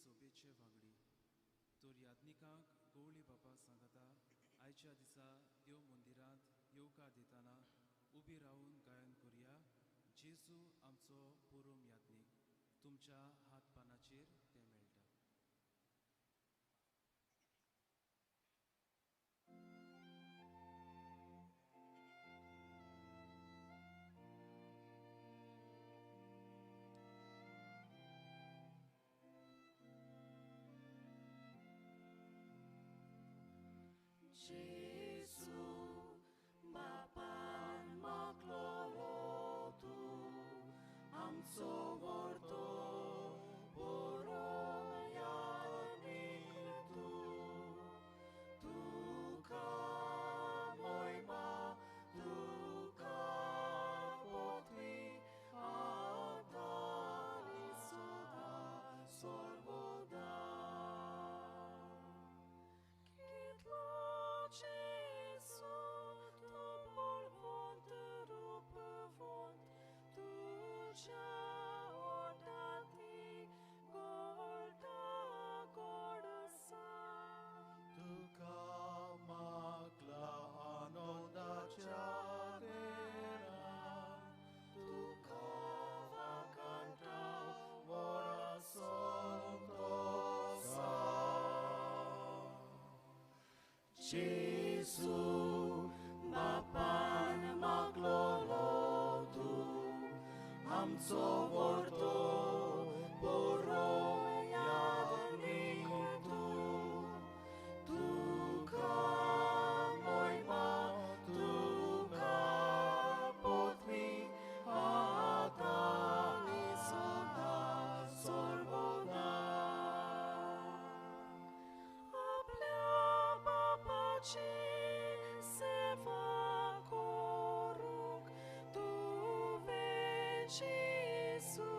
सभेचे वांगडी तर याज्ञिकांक गवळी बापा सांगता आयच्या दिसा देव मंदिरांत येवकार दितना उबी रावन गायन करुया जेजू आमचो पुरूम याज्ञीक. तुमच्या हात पानाचेर तें मेळटा. Gesù, Bapan maklolo tu, amco vorto, borom yadnik tu, tuka mojma, tuka potvi, atani soda sorvoda. Gesù, tu bolvont rupvont, tu odati golta godsa. Tuka makla anondacha dera, tuka vakanta vora santosa. Gesù, Bapan maklolo tu, amco vorto, borom yadnik tu, tuka mojma, tuka potvi, atani soda sorvoda. Aplia papaci seva koruk, tu Jesu,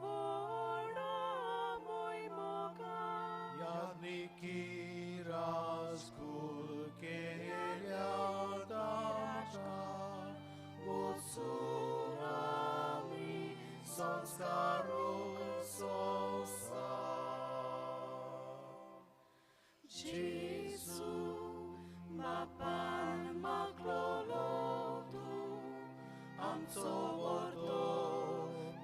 voda moj moga. Yadniki raskul kelya tamta, utsurami sanskaru sosa. Gesù, Bapan maklolo tu, amco vorto,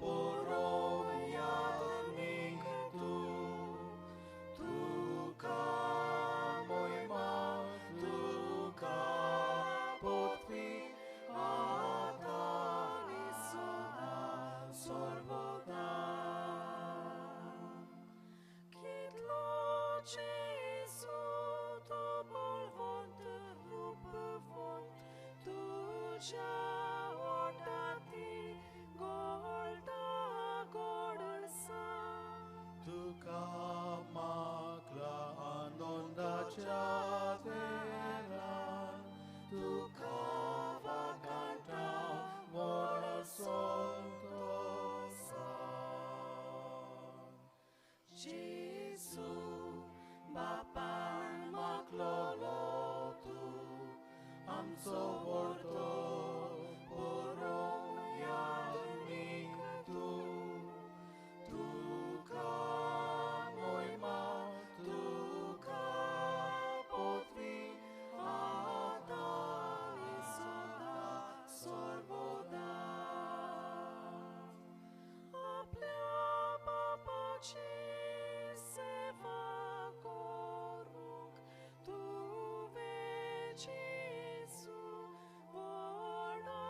borom yadnik tu, tuka mojma, tuka potvi, atani soda sorvoda. Kitlo Gesù, tu bolvont rupvont, tuja odati golta godsa. Tuka makla anondacha dera, tuka vakanta vora santosa. Gesù, Bapan maklolo tu, amco vorto, borom yadnik tu, tuka mojma, tuka potvi, atani soda sorvoda. Aplia papaci seva koruk, tu Jesu, voda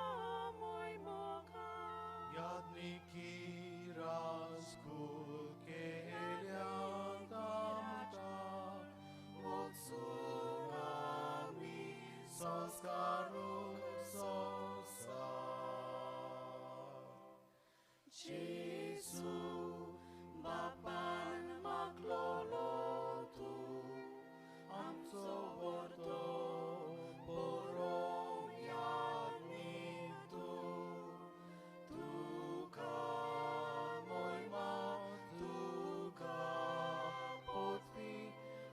moj moga. Yadniki raskul kelya tamta, utsurami sanskaru sosa. Gesù, Bapan maklolo tu, amco vorto, borom yadnik tu, tuka mojma, tuka potvi,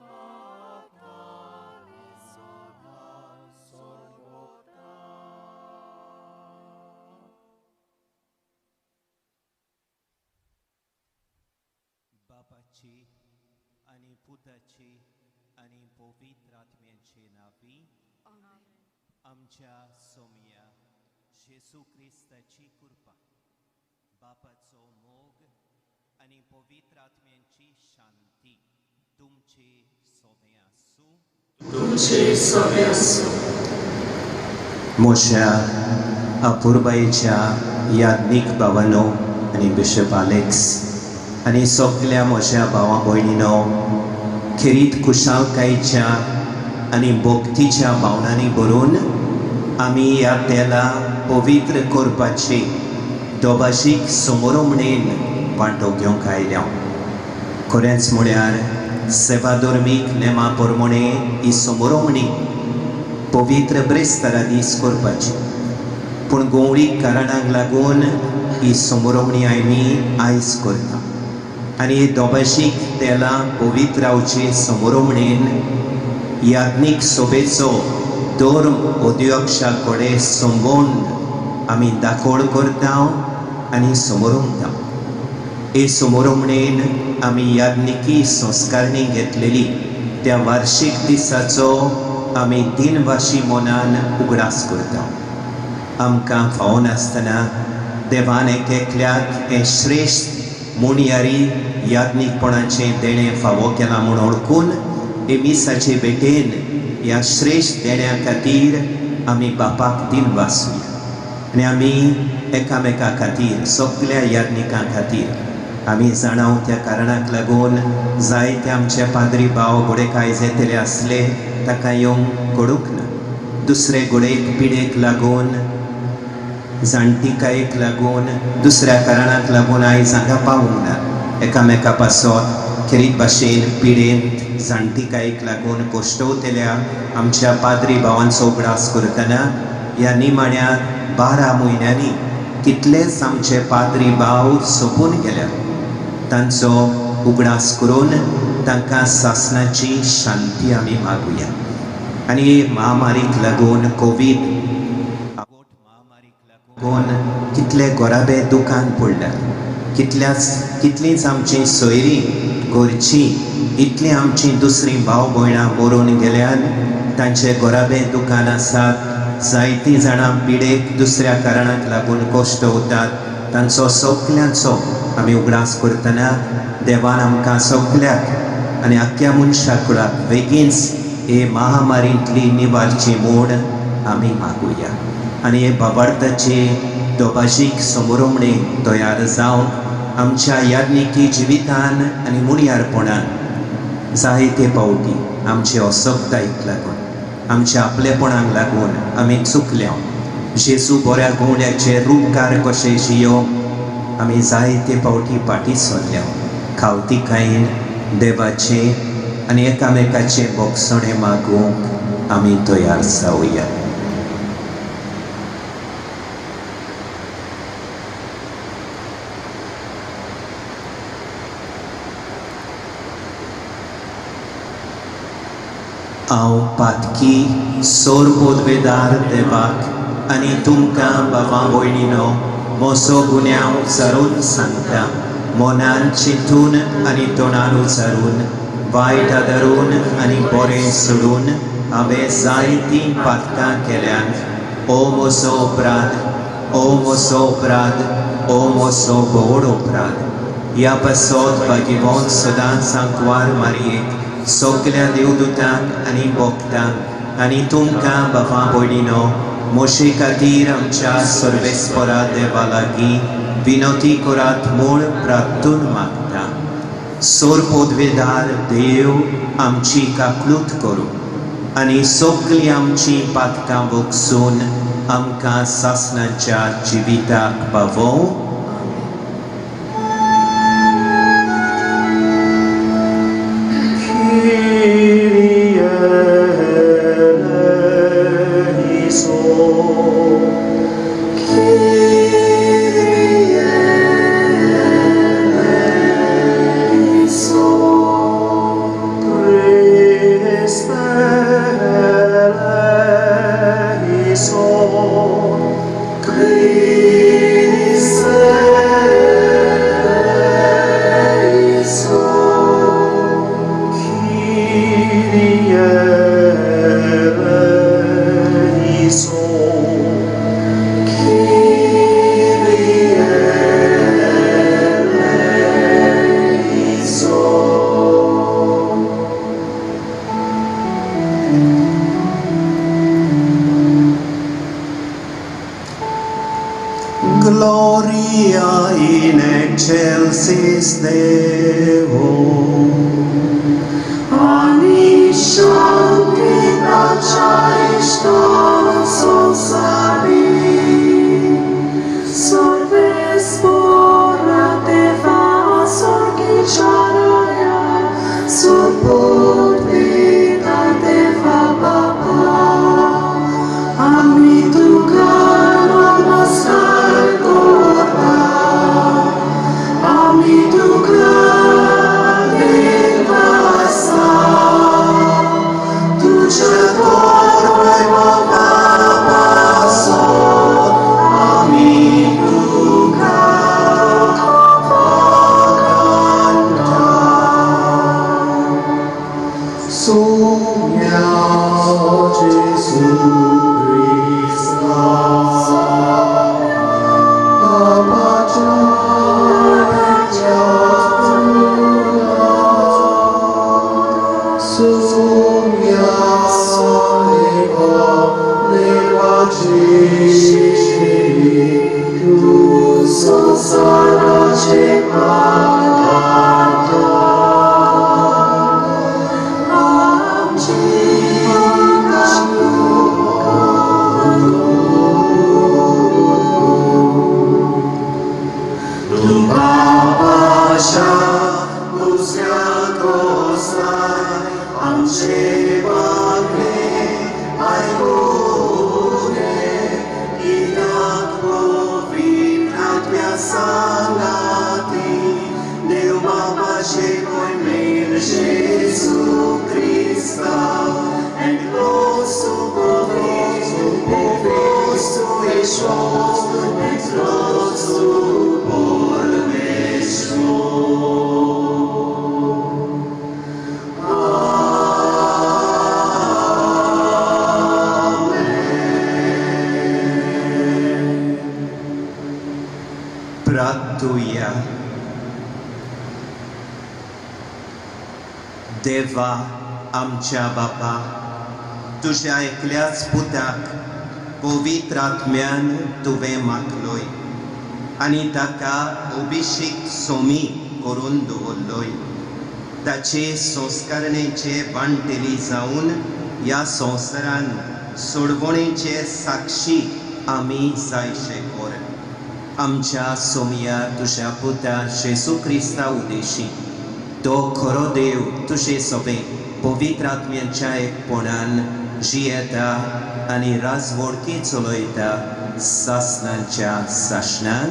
atani soda sorvoda. बापाची आनी पुताची आनी पवित्र आत्म्याचे नांवी आमच्या सोमया जेजू क्रिस्ताची कृपा, बापाचो मोग आनी पवित्र आत्म्याची शांती तुमचे सोमे आसूं. तुमचे सोमे आसूं. म्हज्या अपुरबायेच्या याज्ञीक भावानो आनी बिशप आलेक्स आनी सगल्या म्हज्या भावा भयणीनो, खेरीत खुशालकायेच्या आनी भक्तीच्या भावनांनी भरून आमी ह्या तेला पवित्र करपाची दोभाशीक समोरमणेन वांटो घेवंक आयल्या. खरेंच म्हळ्यार सेवाधर्मीक नेमा प्रमाणे ही समोरमणी पवित्र ब्रेस्तारा दीस करपाची, पूण गोवळीक कारणाक लागून ही समोरमणी आमी आयज करता. आनी दोभाशीक तेला पवित्र रावचे समोरमणेन याज्ञीक सभेचो धर्म अध्यक्षा कडेन संबंद आमी दाखोड करता आनी समोरमता. हे समोरमणेन आमी याज्ञिकी संस्कारणी घेतलेली त्या वार्षीक दिसाचो आमी दिनवाशी मनान उगडास करता. आमकां फावो नासतना देवान एक एकल्याक हें श्रेश्ठ मुणयारी याज्ञीकपणाचें देणें फावो केलां म्हूण वळखून हे मिसाचे भेटेन ह्या श्रेश्ठ देण्या खातीर आमी बापाक दिनवासूया. आनी आमी एकामेका खातीर, सगल्या याज्ञिकां खातीर आमी जाणाव त्या कारणाक लागून जायते आमचे पाद्री भाव घोडे कांय येतले आसले ताका येवंक घडूंक ना. दुसरे घोडेक पिडेक लागून, जाणटिकायेक लागून, दुसऱ्या कारणाक लागून आयज हांगा पावूंक ना. एकामेका पासत खेरीत भाशेन पिडेंत जाणटिकायेक लागून कश्टवतल्या आमच्या पाद्री भावांचो उगडास करतना ह्या निमाण्या 12 म्हयन्यांनी कितलेच आमचे पाद्री भाव सोंपून गेल्यात, तांचो उगडास करून तांकां सासणाची शांती आमी मागुया. आनी महामारीक लागून, कोवीड महामारीक लागून कितले गोराबे दुकान पडल्यात, कितलींच आमचीं सोयरीं घरचीं, इतलीं आमचीं दुसरीं भाव भयणां मरून गेल्यान तांचे गोराबे दुकान आसात. जायतीं जाणां पिडेक दुसऱ्या कारणाक लागून कश्ट वतात. तांचो सगल्यांचो आमी उगडास करतना देवान आमकां सगल्याक आनी आख्ख्या मनशा कुळाक बेगीनच हे महामारींतली निवारची म्हूण आमी मागुया. आनी हे बाबार्थाचे दोभाशीक समोरमणे तयार जावंक आमच्या याज्ञिकी जिवितान आनी मुणयारपणान जायते फावटी आमचे असक्तायेक लागून, आमच्या आपलेपणाक लागून आमी चुकल्या. जेजू बऱ्या गवळ्याचे रुपकार कशे जियोवंक आमी जायते फावटी फाटीं सरल्या. खावतिकायेन देवाचे आनी एकामेकाचे भोगसणे मागूंक आमी तयार जावया. हांव पातकी सोर पोदवेदार देवाक आनी तुमकां बाबा भयणीनो म्हजो गुन्यांव उचारून सांगता. मनान चिंतून आनी तोंडान उचारून, वायट आदारून आनी बरें सोडून हांवें जायतीं पातकां केल्यात. ओ म्हजो अपराध, ओ म्हजो अपराध, ओ म्हजो व्हड अपराध. ह्या पासत भागीवंत सदांच सांकवार मारयेक सगल्या देवदूतांक आनी भक्तांक आनी तुमकां बाबा भयणीनो म्हजे खातीर आमच्या सर्वेस्परा देवा लागीं विनवती करात म्हूण प्रार्थून मागता. सोर पोदवेदार देव आमची काकलूत करूं आनी सगळीं आमचीं पातकां भोगसून आमकां सासणाच्या जिविताक पावोवं. Christe. excelsis Deo. Ani shanti pachaishta sonsari, sorves pora deva sorgicharaya, surpurvita deva baba, amituka namaskar korba, amituka devasa, tuja tormai baba so, amituka kanta. Sumia Jesu Christa, Prattuya. देवा आमच्या बापा, तुज्या एकल्याच पुताक पवित्र आत्म्यान तुवें मागलोय आनी ताका अभिषेक सोमी करून दवरलोय. ताचे संस्कारणेचे बांटेली जावन ह्या संवसारान सोडवणेचे साक्षी आमी जायशे कर. आमच्या सोमया तुज्या पुता जेजू क्रिस्ता उदेशी, तो खरो देव तुजे सोबे पवित्र आत्म्यांच्या एकपणान जियेता आनी राजवडकी चलयता सासनांच्या सासनान.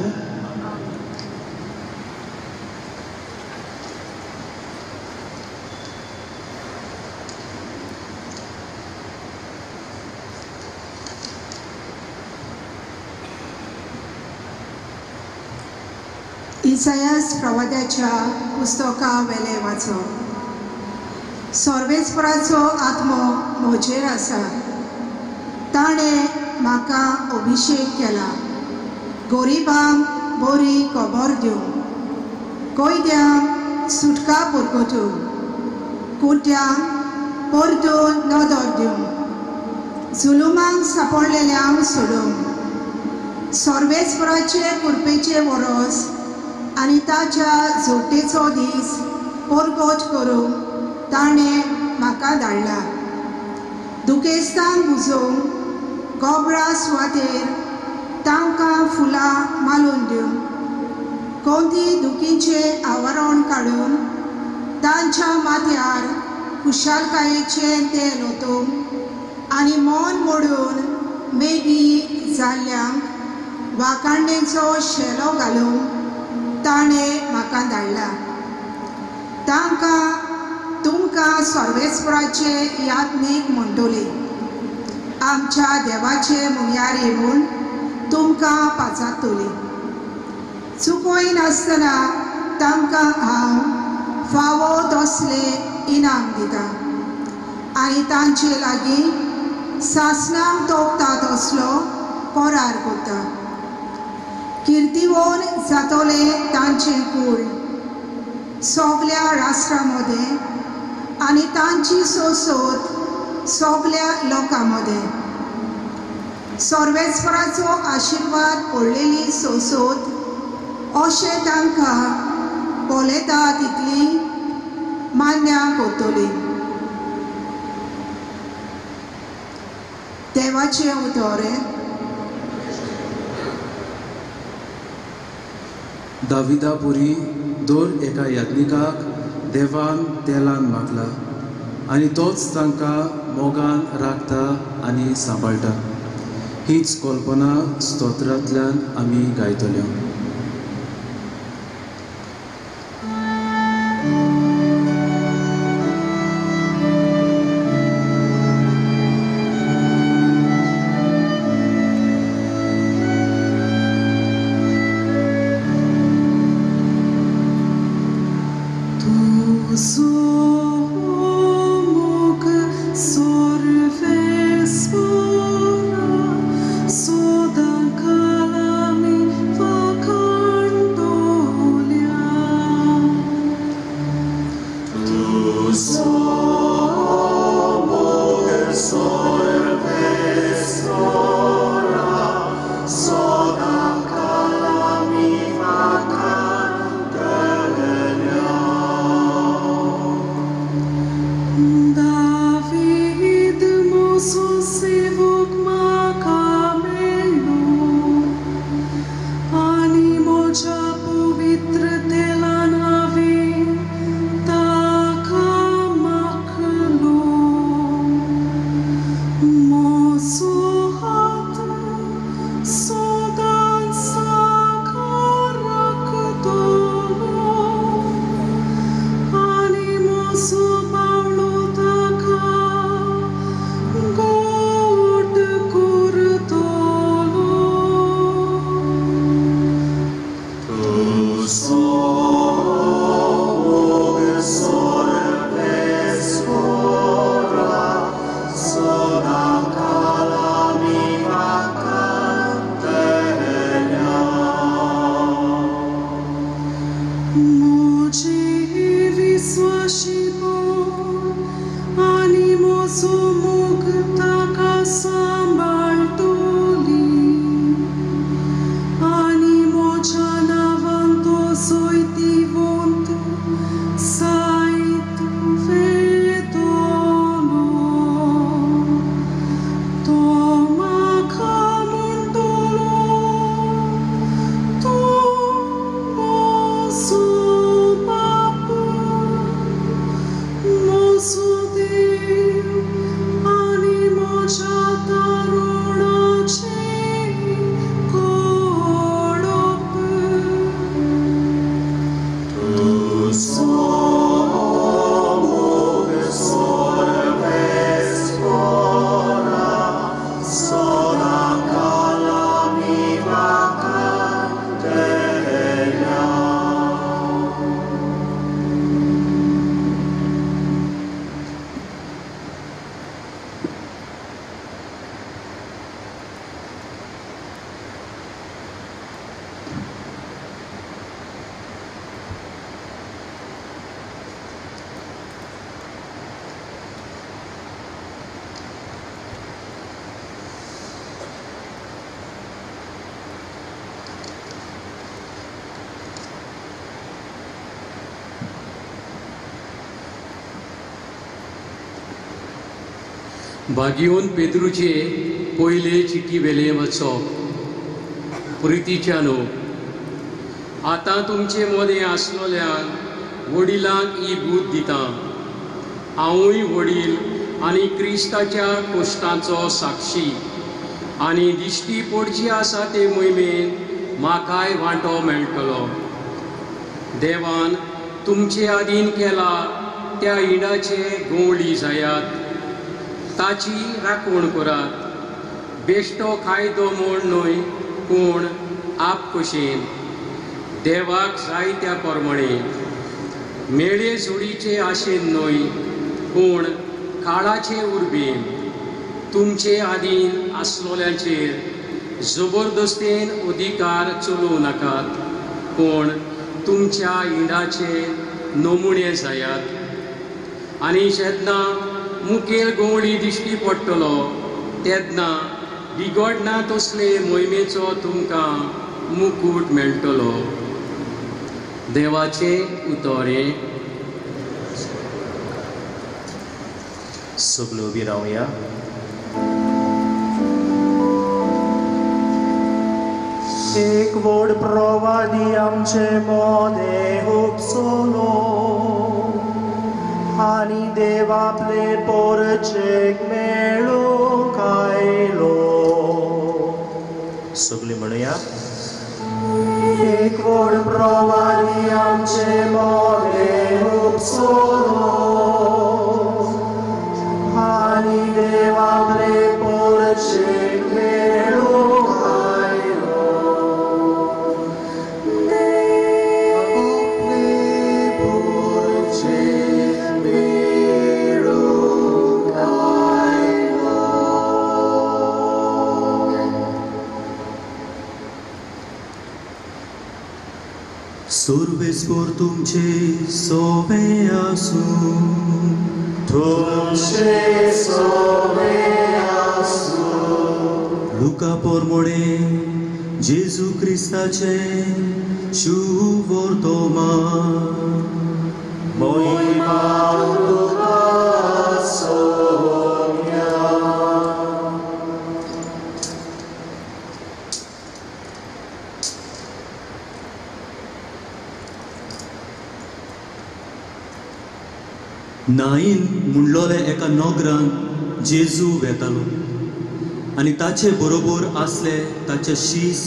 इसायास प्रवाद्याच्या पुस्तका वेले वाचो. सर्वेस्पराचो आत्मो म्हजेर आसा, ताणें म्हाका अभिषेक केला गरिबांक बरी खबर दिवंक, कैद्यांक सुटका पुरगोतूंक, कुड्ड्यांक परतून नदर दिवंक, जुलुमांक सापडलेल्यांक सोडूंक, सर्वेस्पराचे कृपेचे वरस आनी ताच्या जोटेचो दीस परगट करूंक ताणें म्हाका धाडला. दुखेस्तांक बुजोवंक, गोबरा सुवातेर तांकां फुलां मालून दिवंक, कोंती दुखीचें आवरण काडून तांच्या माथ्यार खुशालकायेचें तेल ओतूंक आनी मन मोडून मेगी जाल्ल्यांक वाकांडेचो शेलो घालूंक ताणें म्हाका धाडला. तांकां तुमकां सर्वेस्पराचे याज्ञीक म्हणटली, आमच्या देवाचे मुयारी म्हूण तुमकां पाचारतली. चुकयनासतना तांकां हांव फावो तसलें इनाम दिता आनी तांचे लागीं सासणाक तोपता तसलो करार करता. किर्तिवोन जातलें तांचें कूळ सगल्या राष्ट्रां मदें आनी तांची सोसोत सगल्या लोकां मदें. सर्वेस्पराचो आशिर्वाद पडलेली सोसोत अशें तांकां पळयता तितली मान्य करतली. देवाचें उतर. दाविदापुरी दर एका याज्ञिकाक देवान तेलान मागला आनी तोच तांकां मोगान राखता आनी सांबाळटा. हीच कल्पना स्तोत्रांतल्यान आमी गायतल्यो. बागियोन पेद्रूचे पयले चिटी वेले वचप. प्रितीच्यानो, आतां तुमचे मदें आसलोल्यान वडिलांक ही बूद दिता. हांवूय वडील आनी क्रिस्ताच्या कोश्टांचो साक्षी आनी दिश्टी पडची आसा ते मोहिमेन म्हाकाय वांटो मेळटलो. देवान तुमचे आदीन केला त्या इडाचे गोवळी जायात, ताची राखण करात. बेश्टो कायदो म्हूण न्हय, पूण आपखोशेन देवाक जाय त्या प्रमाणे, मेळे जोडीचे आशेन न्हय, पूण काळाचे उर्बेन तुमचे आदीन आसलोल्यांचेर जबरदस्तेन अधिकार चलोवं नाकात, पूण तुमच्या इंडाचे नमुणे जायात. आनी जेन्ना मुखेल गोवळी दिश्टी पडटलो तेन्ना बिगडना तसले मोहिमेचो तुमकां मुकूट मेळटलो. देवाचे उतोरे. सगळे उबी रावया. एक व्हड प्रवादी आमचे मोदे उपसलो आनी देव आपले पोरचेक मेळूंक आयलो. सगळे म्हणया. एक व्हड प्रवादी आमचे मोदे उपसलो आनी देव आपले पोरचेक मेळूंक आयलो. देव आपले पोरचेक मेळूंक आयलो. सुर्वेस्वर तुमचे सोवे आसूं. तुमचे सोवे आसूं. लुका पोरमोडे जेजू क्रिस्ताचे शुवर्तमान. मोहिमा तुका सोम्या. नाईन म्हणलोले एका नोगरान जेजू वेतालो आनी ताचे बरोबर आसले ताचे शीस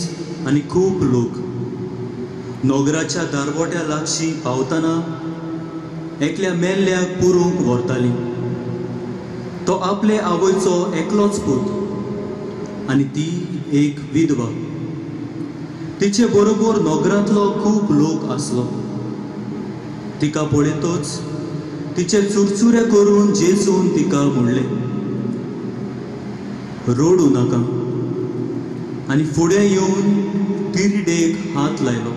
आनी खूब लोक. नोगराच्या दारवट्या लागशी पावतना एकल्या मेल्ल्याक पुरूंक व्हरताली. तो आपले आवयचो एकलोच पूत आनी ती एक विधवा. तिचे बरोबर नोगरांतलो खूब लोक आसलो. तिका पळयतच तिचे चुरचुरे करून जेजून तिका म्हणलें, रडूं नाका. आनी फुडें येवन तिरडेक हात लायलो.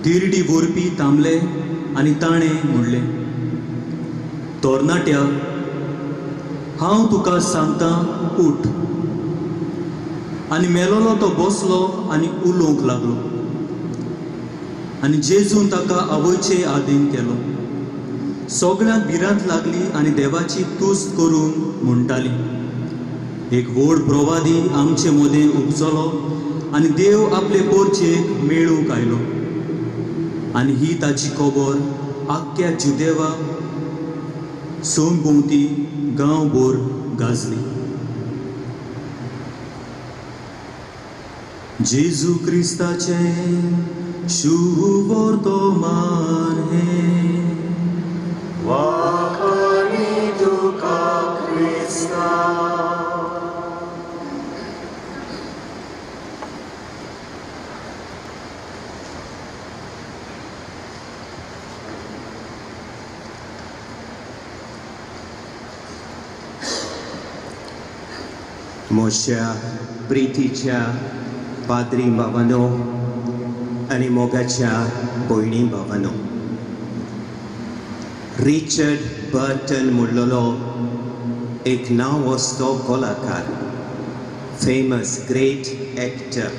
तिरडी व्हरपी थांबले आनी ताणें म्हणलें, तरणाट्या, हांव तुका सांगता, उठ. आनी मेलोलो तो बसलो आनी उलोवंक लागलो. आनी जेजून ताका आवयचे आदीन केलो. सगळ्यांक भिरांत लागली आनी देवाची तुस्त करून म्हणटाली, एक व्हड प्रवादी आमचे मदें उपजलो आनी देव आपले पोरचेक मेळूंक आयलो. आनी ही ताची खबर आख्ख्या जुदेवा सोमभोंवती गांवभर गाजली. जेजू क्रिस्ताचें शुवर्तमान हें. वाखाणी तुका क्रिस्ता. म्हज्या प्रितीच्या पाद्री बाबानो आनी मोगाच्या भयणी बाबानो, रिचर्ड बर्टन म्हणलेलो एक नांव असतो कलाकार, फेमस ग्रेट एक्टर.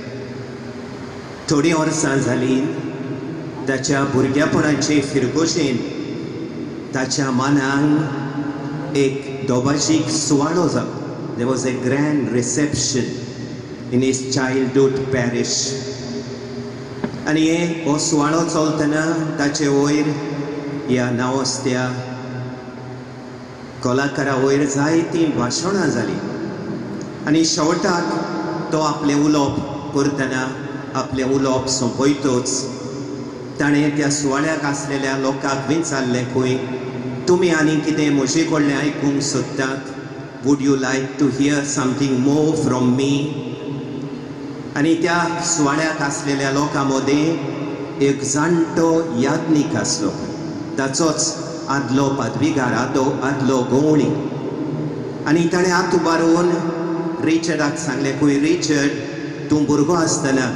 थोडीं वर्सां जालीं ताच्या भुरग्यापणाचे फिरगोशेन ताच्या मनान एक दोबाजीक सुवाळो जालो. There was a grand reception in his childhood parish. आनी हे हो सुवाळो चलतना ताचे वयर ह्या नांवाजत्या कलाकारा वयर जायतीं भाशणां जालीं. आनी शेवटाक तो आपलें उलोवप करतना आपलें उलोवप सोंपयतच ताणें त्या सुवाळ्याक आसलेल्या लोकांक विचारलें, खंय तुमी आनी कितें म्हजे कडलें आयकूंक सोदतात? Would you like to hear something more from me? आनी त्या सुवाळ्याक आसलेल्या लोकां मदें एक जाणटो याज्ञीक आसलो, ताचोच आदलो पादवीगार, आदलो गवळी. आनी ताणें हात उबारून रिचर्डाक सांगलें, खंय रिचर्ड, तूं भुरगो आसतना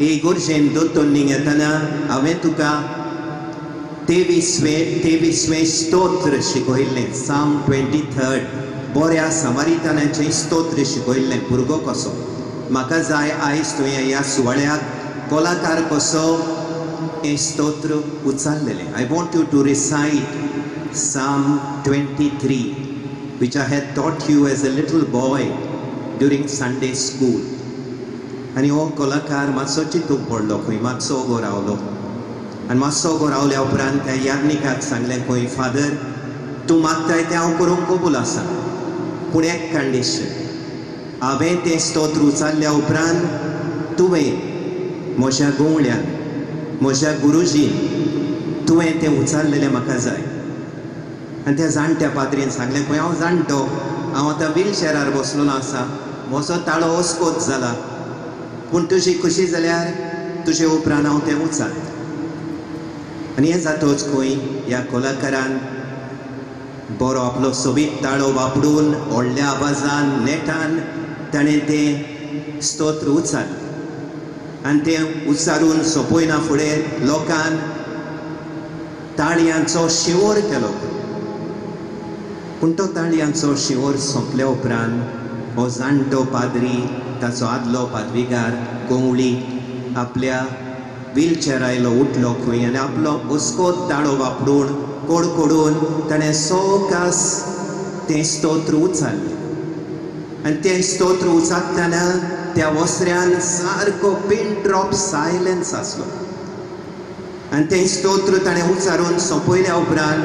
इगर्जेन दोतोन्नीक येतना हांवें तुका तेवीसवें स्तोत्र शिकयल्लें, साम 23, बऱ्या समारितानाचें स्तोत्र शिकयल्लें. भुरगो कसो म्हाका जाय आयज तुवें ह्या सुवाळ्याक कलाकार कसो हें स्तोत्र उच्चारलेलें. I want you to recite Psalm 23, which I had taught you as a little boy during Sunday school. आनी हो कलाकार मातसो चिंतूंक पडलो खंय, मातसो उबो रावलो आनी मातसो उबो रावल्या उपरांत त्या याज्ञिकाक सांगलें खंय, फादर तूं मागताय तें हांव करूंक कबूल आसा, पूण एक कंडिशन, हांवें तें स्तोत्र उच्चारल्या उपरांत तुवें म्हज्या गवळ्यान, म्हज्या गुरुजीन तुवें तें उच्चारलेलें म्हाका जाय. आनी त्या जाणट्या पाद्रीन सांगलें खंय, हांव जाणटो, हांव आतां व्हीलचेरार बसलेलो आसा, म्हजो ताळो अस्कोत जाला, पूण तुजी खुशी जाल्यार तुजे उपरांत हांव तें उच्चारतां. आनी हें जातच खंय ह्या कलाकारान बरो आपलो सोबीत ताळो वापरून व्हडल्या आवाजान नेटान ताणें तें स्तोत्र उच्चारलें. आनी तें उच्चारून सोंपयना फुडें लोकान ताळयांचो शिंवोर केलो. पूण तो ताळयांचो शिंवोर सोंपल्या उपरांत हो जाणटो पाद्री, ताचो आदलो पादविगार गवळी आपल्या व्हीलचेरायलो उठलो खंय आनी आपलो अस्कोत ताळो वापरून कोडकोडून ताणें सवकास तें स्तोत्र उच्चारलें. आनी तें स्तोत्र उच्चारतना त्या वसऱ्यान सारको पिन ड्रॉप सायलन्स आसलो. आनी तें स्तोत्र ताणें उच्चारून सोंपयल्या उपरांत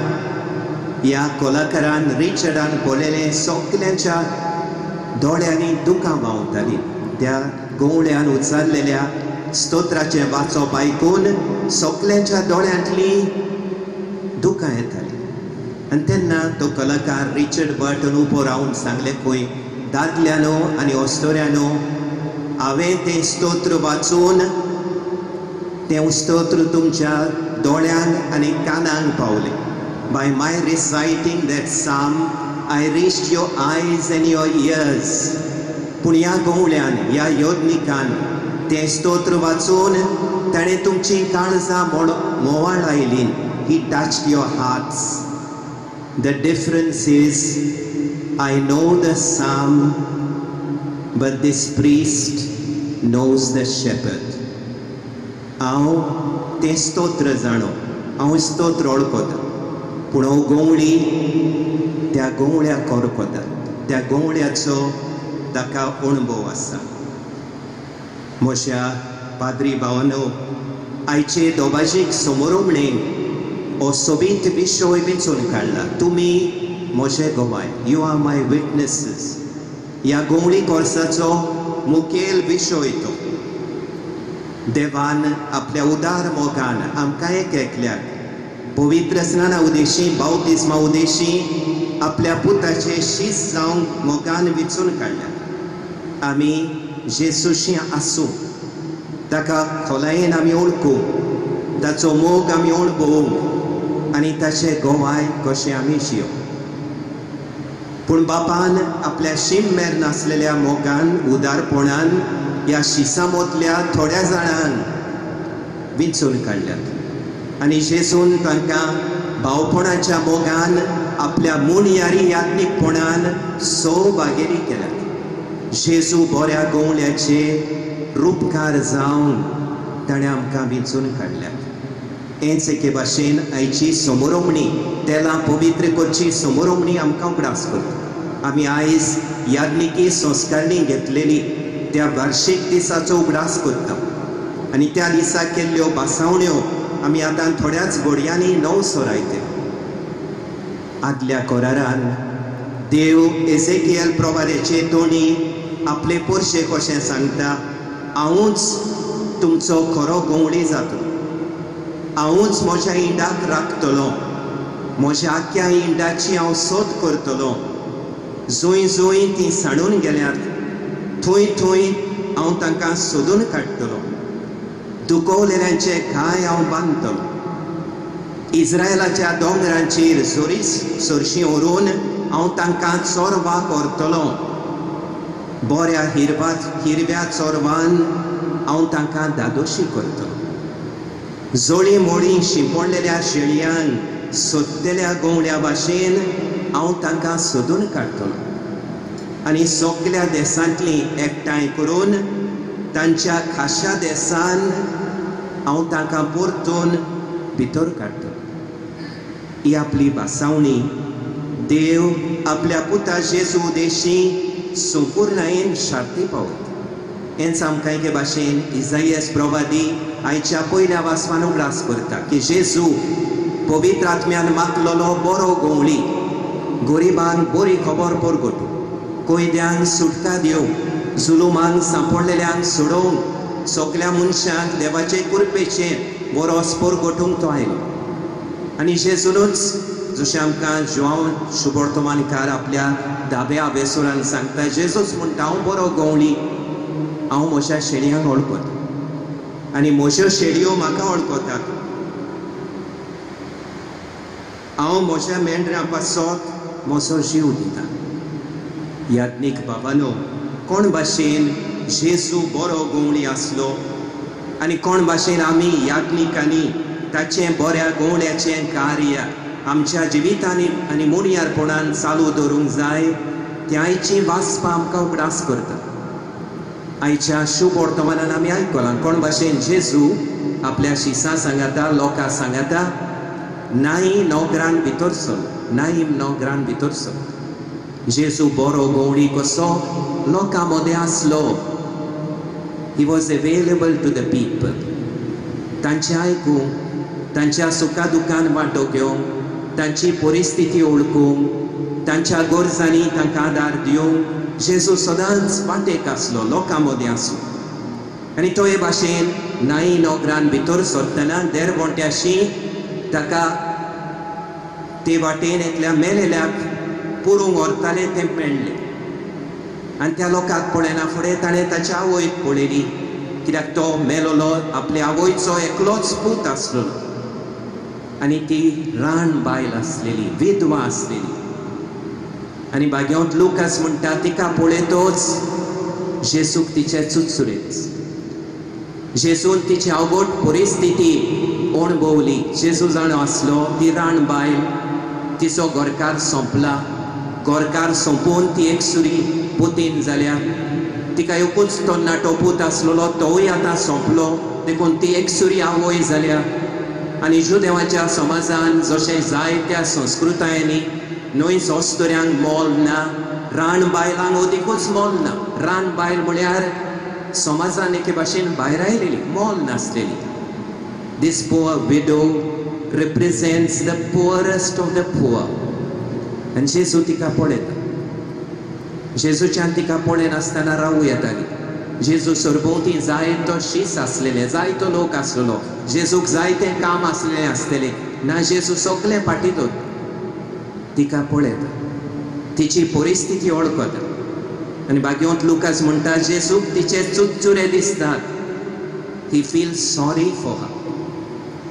ह्या कलाकारान रिचर्डान पळयलें सगल्यांच्या दोळ्यांनी दुकां व्हांवतालीं. त्या गवळ्यान उच्चारलेल्या स्तोत्राचें वाचप आयकून सगल्यांच्या दोळ्यांतलीं दुकां येतालीं. आनी तेन्ना तो कलाकार रिचर्ड बर्टन उबो रावन सांगलें खंय, दादल्यानो आनी अस्तोऱ्यानो, हांवें तें स्तोत्र वाचून तें स्तोत्र तुमच्या दोळ्यांक आनी कानांक पावलें. By my reciting that psalm I reached your eyes and your ears. पूण ह्या गवळ्यान, ह्या योदनिकान तें स्तोत्र वाचून ताणें तुमचीं काळजां मोवाळ आयलीं. He touched your hearts. The difference is I know the psalm, but this priest knows the shepherd. हांव तें स्तोत्र जाणो, हांव स्तोत्र वळखता, पूण हो गवळी त्या गवळ्याक वळखता, त्या गवळ्याचो ताका अणभव आसा. म्हज्या पाद्री भावानो, आयचे दोबाजीक समोरमणे हो सोबीत विशय वेंचून काडला. तुमी म्हजे गवाय, you are my witnesses. ह्या गवळी कोर्साचो मुखेल विशय तो. देवान आपल्या उदार मोगान आमकां एक एकल्याक पवित्र स्नाना उदेशी, बावतिस्मा उदेशी आपल्या पुताचे शीस जावंक मोगान वेंचून काडल्या. आमी जेसूशी आसूं, ताका खोलायेन आमी वळखूं, ताचो मोग आमी अणभवूंक आनी ताचे गवाय कशें आमी जियो. पूण बापान आपल्या शीम मेर नासलेल्या मोगान, उदारपणान ह्या शिसां मदल्या थोड्या जाणांक विंचून काडल्यात आनी जेजून तांकां भावपणाच्या मोगान, आपल्या मुणयारी याज्ञीकपणान सौभागेरी केल्यात. जेजू बऱ्या गवळ्याचे रुपकार जावन ताणें आमकां विंचून काडल्यात. हेच एके भाशेन आयची समोरमणी, तेलां पवित्र करची समोरमणी आमकां उगडास करता. आमी आयज याज्ञिकी संस्कारणी घेतलेली त्या वार्षीक दिसाचो उगडास करता आनी त्या दिसा केल्ल्यो भासावण्यो आमी आतां थोड्याच घडयांनी नव सोरायते. आदल्या करारान देव एझेकियल प्रवाद्याचे तोंडी आपले पोरशे कशें सांगता, हांवूच तुमचो खरो गवळी जातलो, हांवूच म्हज्या इंडाक राखतलो, म्हज्या आख्या इंडाची हांव सोद करतलो, जंय जंय तीं सांडून गेल्यात थंय थंय हांव तांकां सोदून काडटलो, दुखवलेल्यांचे घाय हांव बांदतलो, इस्रायलाच्या दोंगरांचेर जोरी सरशीं व्हरून हांव तांकां चोरवाक व्हरतलो, बऱ्या हिरव्या चोरवान हांव तांकां धादोशी करतलो, जोळी मोळी शिंपडलेल्या शेळयांक सोदतल्या गवळ्या भाशेन हांव तांकां सोदून काडटलो आनी सगल्या देसांतलीं एकठांय करून तांच्या खाशा देसान हांव तांकां परतून भितर काडटलो. ही आपली भासावणी देव आपल्या पुता जेजू उदेशी संपूर्णायेन शार्ती पावत. हेंच आमकां एके भाशेन इजायस प्रवादी आयच्या पयल्या वाचपान उगडास करता की जेजू पवित्र आत्म्यान मागलेलो बरो गवळी, गरिबांक बरी खबर परगटू, कैद्यांक सुटका दिवंक, जुलुमांक सांपडलेल्यांक सोडोवंक, सगल्या मनशांक देवाचे कृपेचें बरोस परगटूंक तो आयलो. आनी जेजूनच जशें आमकां जुआंव शुभवर्तमानकार आपल्या दाव्या वेसुरान सांगता, जेजूच म्हणटा हांव बरो गवळी, हांव म्हज्या शेळयांक वळखता आनी म्हज्यो शेळयो म्हाका वळखतात. हांव म्हज्या मेंढऱ्यां पासत म्हजो जीव दिता. याज्ञीक बाबानो, कोण भाशेन जेजू बरो गवळी आसलो आनी कोण भाशेन आमी याज्ञिकांनी ताचें बऱ्या गवळ्याचें कार्य आमच्या जिवितांनी आनी मोडयारपणान चालू दवरूंक जाय, तें आयचीं वाचपां आमकां उगडास करता. आयच्या शुभ वर्तमानान आमी आयकलां कोण भाशेन जेजू आपल्या शिसां सांगाता, लोकां सांगाता नाई नोगरान भितर सरलो, नाईम नोगरान भितर सरलो. जेजू बरो गवळी कसो लोकां मदें आसलो. He was available to the people. तांचें आयकूंक, तांच्या सुखा दुखान वांटो घेवंक, तांची परिस्थिती वळखूंक, तांच्या गरजांनी तांकां आदार दिवंक जेजू सदांच वाटेक आसलो, लोकां मदें आसलो. आनी तो हे भाशेन नाई नोगरान भितर सरतना देरवोंट्याशी ताका ते वाटेन एकल्या मेलेल्याक पुरूंक व्हरताले तें मेळ्ळें. आनी त्या लोकांक पळयना फुडें ताणें ताच्या आवयक पळयली, कित्याक तो मेलोलो आपले आवयचो एकलोच पूत आसलेलो आनी ती रान बायल आसलेली, विधवा आसलेली. आनी भाग्यांत लुकास म्हणटा तिका पळयतोच जेजूक तिचे चुचुरेच, जेजून तिची अवघड परिस्थिती अणभवली. जेजू जाणो आसलो ती रान बायल, तिचो घरकार सोंपला, घरकार सोंपून ती एकसुरी पुतीन जाल्या, तिका एकूच तरणाटो पूत आसलेलो तोवूय आतां सोंपलो, देखून ती एकसुरी आवय जाल्या. आनी जुदेवाच्या समाजान जशें जायत्या संस्कृतायांनी न्हय अस्तुऱ्यांक मोल ना, रान बायलांक अदिकूच मोल ना. रान बायल म्हळ्यार समाजान एके भाशेन भायर आयलेली, मोल नासलेली. This poor widow represents the poorest of the poor. आनी जेजू तिका पळयता. जेजूच्यान तिका पळयनासतना रावूं येताली. जेजू सरभोंवती जायतो शीस आसलेले, जायतो लोक आसलेलो, जेजूक जायतें काम आसलेलें आसतलें ना, जेजू सगळें फाटीं दवरता, तिका पळयता, तिची परिस्थिती वळखता. आनी भाग्यवंत लुकास म्हणटा जेजूक तिचे चुचुरे दिसतात. He feels sorry for her.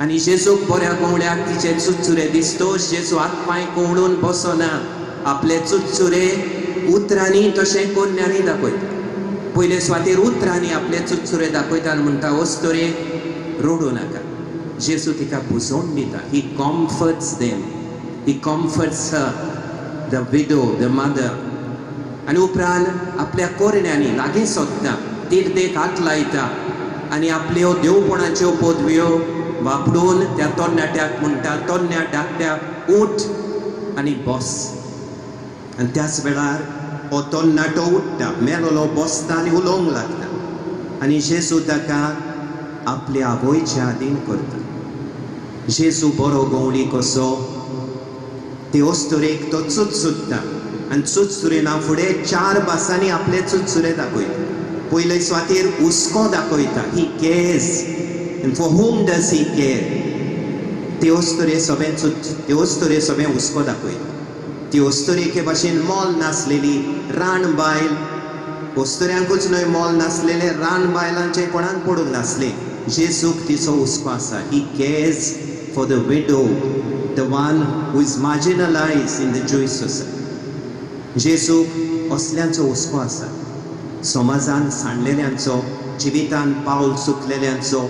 आनी जेजूक बऱ्या गवळ्याक तिचे चुचुरे दिसतोच जेजू हात पांय कवळून बसना, आपले चुचुरे उतरांनी तशें कोन्यांनी दाखयता. पयले सुवातेर उतरांनी आपले चुचुरे दाखयता आनी म्हणटा अस्तुरे रडूं नाका. जेजू तिका पुजोवन दिता. He comforts them, he comforts her, the widow, the mother. आनी उपरांत आपल्या कोरण्यांनी लागीं सोदता, तिर्देक हात लायता आनी आपल्यो देवपणाच्यो पदव्यो वापरून त्या तरणाट्याक म्हणटा, तरण्या धाकट्या उठ आनी बस. आनी त्याच वेळार हो तरणाटो उठ्ठा, मेलोलो बसता आनी उलोवंक लागता. आनी जेजू ताका आपल्या आवयच्या आदीन करता. जेजू बरो गवळी कसो ते अस्तुरेक तो चुचुत्ता आनी चुचुरेना फुडें चार भासांनी आपले चुचुरे दाखयता. पयले सुवातेर हुस्को दाखयता, he cares and for whom does he care. ते अस्तुरे सगळें ते अस्तुरे सगळें हुस्को दाखयता. ती अस्तुरे एके भाशेन मोल नासलेली रान बायल, अस्तुऱ्यांकूच न्हय मोल नासलेलें, रान बायलांचें कोणाक पडूंक नासलें. जेजूक तिचो हुस्को आसा. He cares for the widow, the one who is marginalized in the Jewish society. जेजूक असल्यांचो हुस्को आसा, समाजान सांडलेल्यांचो, जिवितान पावल चुकलेल्यांचो,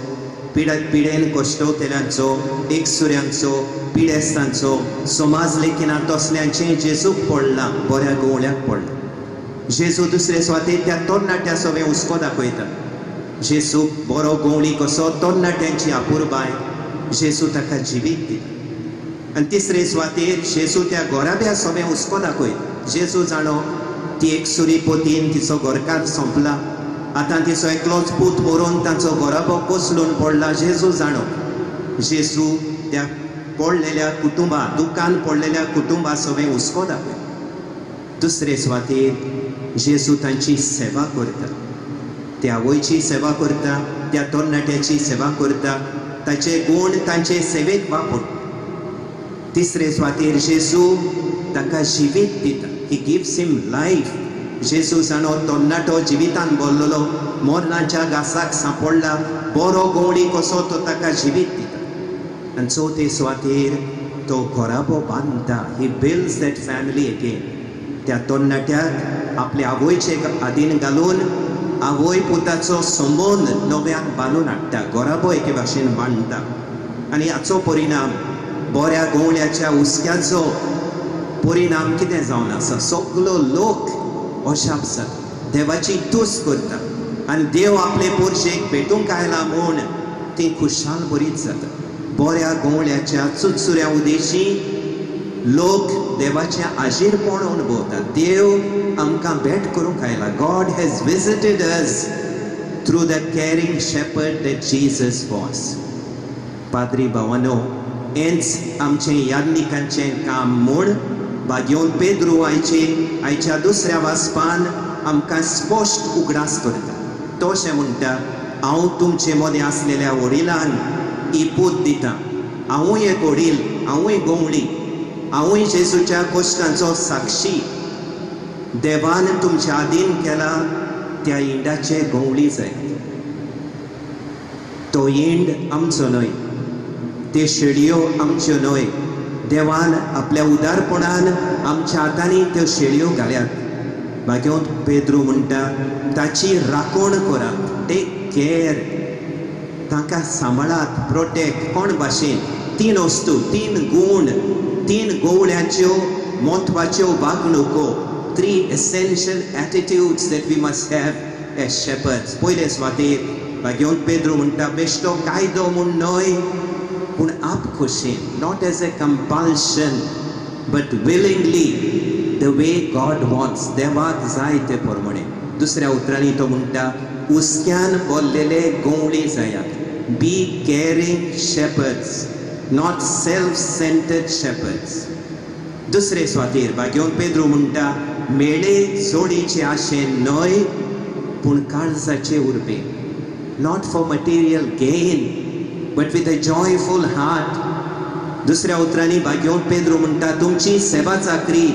पिडेन कश्टवतेल्यांचो, एकसुऱ्यांचो, पिडेस्तांचो, समाज लेखिना तसल्यांचें जेजूक पडलां, बऱ्या गवळ्याक पडलां. जेजू दुसरे सुवातेर त्या तरणाट्या सगळें हुस्को दाखयता. जेजू बरो गवळी कसो तरणाट्यांची अपुरबाय जेजू ताका जिवीत दिता. आनी तिसरे सुवातेर जेजू त्या गोराब्या सोबे हुस्को दाखयता. जेजू जाणो ती एक सुरी पोतीन तिचो घरकार सोंपला, आतां तिचो एकलोच पूत मरून तांचो गोराबो कोसलून पडला. जेजू जाणो, जेजू त्या पडलेल्या कुटुंबा, दुकान पडलेल्या कुटुंबा सोबे हुस्को दाखयता. दुसरे सुवातेर जेजू तांची सेवा करता, त्या आवयची सेवा करता, त्या तरणाट्याची सेवा करता, ताचे गूण तांचे सेवेक वापर. तिसरे सुवातेर जेजू ताका जिवीत दिता. He gives him life. जेजू जाणो तरणाटो जिवितान बोल्लोलो, मरणाच्या घासाक सांपडला, बरो गवळी कसो तो ताका जिवीत दिता. आनी चवथे सुवातेर तो घराबो बांदता. He builds that family again. त्या तरणाट्याक आपले आवयचे आदीन घालून आवय पुताचो संबंद नव्यान बांदून हाडटा, घराबो एके भाशेन बांदता. आनी हाचो परिणाम बऱ्या गवळ्याच्या हुस्क्याचो परिणाम कितें जावन आसा, सगलो लोक अशाप जाता, देवाची तुस्त करता आनी देव आपले पोरशेक भेटूंक आयला म्हूण ती खुशाल बरीच जाता. बऱ्या गवळ्याच्या चुचुऱ्या उदेशी लोक देवाचें आजीरपण अणभवतात. देव आमकां भेट करूंक आयला. God has visited us through the caring shepherd that Jesus was. पाद्री भावानो, हेंच आमचें याज्ञिकांचें काम म्हूण भाग्योन पेद्रू आयचे आयच्या दुसऱ्या वाचपान आमकां स्पश्ट उगडास करता. तो अशें म्हणटा, हांव तुमचे मदें आसलेल्या वडिलांक ही पूत दिता. हांवूय एक वडील, हांवूय गवळी, हांवूय जेजूच्या कश्टांचो साक्षी. देवान तुमच्या आदीन केला त्या इंडाचे गवळी जाय. तो इंड आमचो न्हय, ते शेळयो आमच्यो न्हय. देवान आपल्या उदारपणान आमच्या हातांनी त्यो शेळयो घाल्यात. भाग्योंत पेद्रू म्हणटा, ताची राखण करात, टेक केअर, तांकां सांबाळात, प्रोटेक्ट. कोण भाशेन तीन वस्तू, तीन गूण, तीन गवळ्यांच्यो म्हत्वाच्यो वागणुको, three essential attitudes that we must have as shepherds. पयले सुवातेर भाग्योंत पेद्रू म्हणटा, बेश्टो कायदो म्हूण न्हय, पूण आपखोशेन, not as a compulsion but willingly, the way God wants, देवाक जाय ते प्रमाणे. दुसऱ्या उतरांनी तो म्हणटा, हुस्क्यान बोल्लेले गवळी जायात. Be caring shepherds, not self centred shepherds. दुसरे सुवातेर भाग्योन पेद्रू म्हणटा, मेळे जोडीचे आशेन न्हय पूण काळजाचे उर्बे, not for material gain but with a joyful heart. दुसऱ्या उतरांनी भाग्योन पेद्रू म्हणटा, तुमची सेवा चाकरी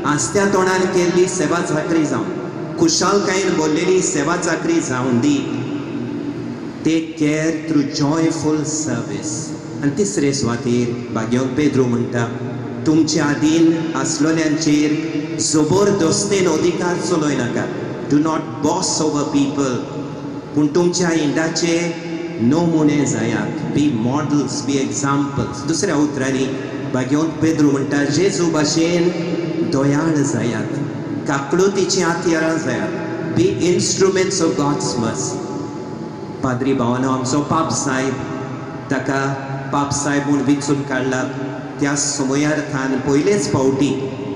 आस्त्या तोंडान केल्ली सेवा चाकरी जावन, खुशालकायेन बोल्लेली सेवा चाकरी जावन दी. Take care through joyful service. आनी तिसरे सुवातेर भाग्योन पेद्रू म्हणटा, तुमच्या आदीन आसलोल्यांचेर जबरदस्तेन अधिकार चलयनाका. Do not boss over people, पूण तुमच्या इंडाचे नमुने जायात. बी मॉडल्स, बी एग्जाम्पल्स. दुसऱ्या उतरांनी भाग्योन पेद्रू म्हणटा, जेजू भाशेन दयाळ जायात, काकळुतीचीं हत्यारां जायात. Be instruments of God's mercy. पाद्री भावानो, आमचो पाप साहेब, ताका पाप साहेब म्हूण विचून काडला त्या समयार थान पयलेच फावटी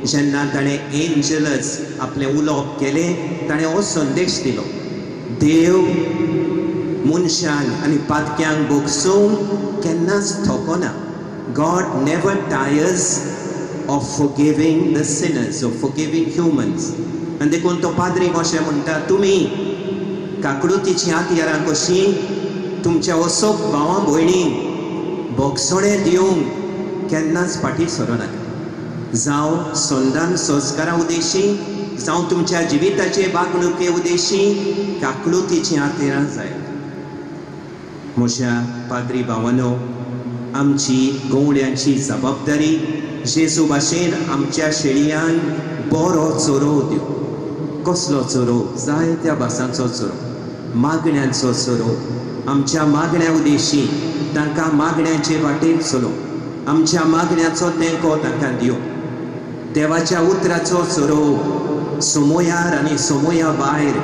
जेन्ना ताणें एंजलस आपलें उलोवप केलें, ताणें हो संदेश दिलो, देव मनशांक आनी पातक्यांक भोगसूंक केन्नाच थकना. God never tires of forgiving the sinners, of forgiving humans. आनी देखून तो पाद्रीक अशें म्हणटा, तुमी काकडुतीचीं हत्यारां कशीं तुमच्या असोक भावां भयणींक भोगसणें दिवंक केन्नाच फाटीं सरोनाका. जावं संदान संस्कारा उद्देशी, जावं तुमच्या जिविताचे वागणुके उद्देशी काकडुतीचीं हत्यारां जाय. म्हज्या पाद्री भावानो, आमची गवळ्यांची जबाबदारी जेजू भाशेन आमच्या शेळयांक बरो चरोव दिवं. कसलो चरोव? जायत्या भासांचो चरोव, मागण्यांचो चरोव. आमच्या मागण्या उद्देशी तांकां मागण्यांचे वाटेर चलोवं, आमच्या मागण्याचो तेंको तांकां दिवं. देवाच्या उतराचो चरोव समयार आनी समया भायर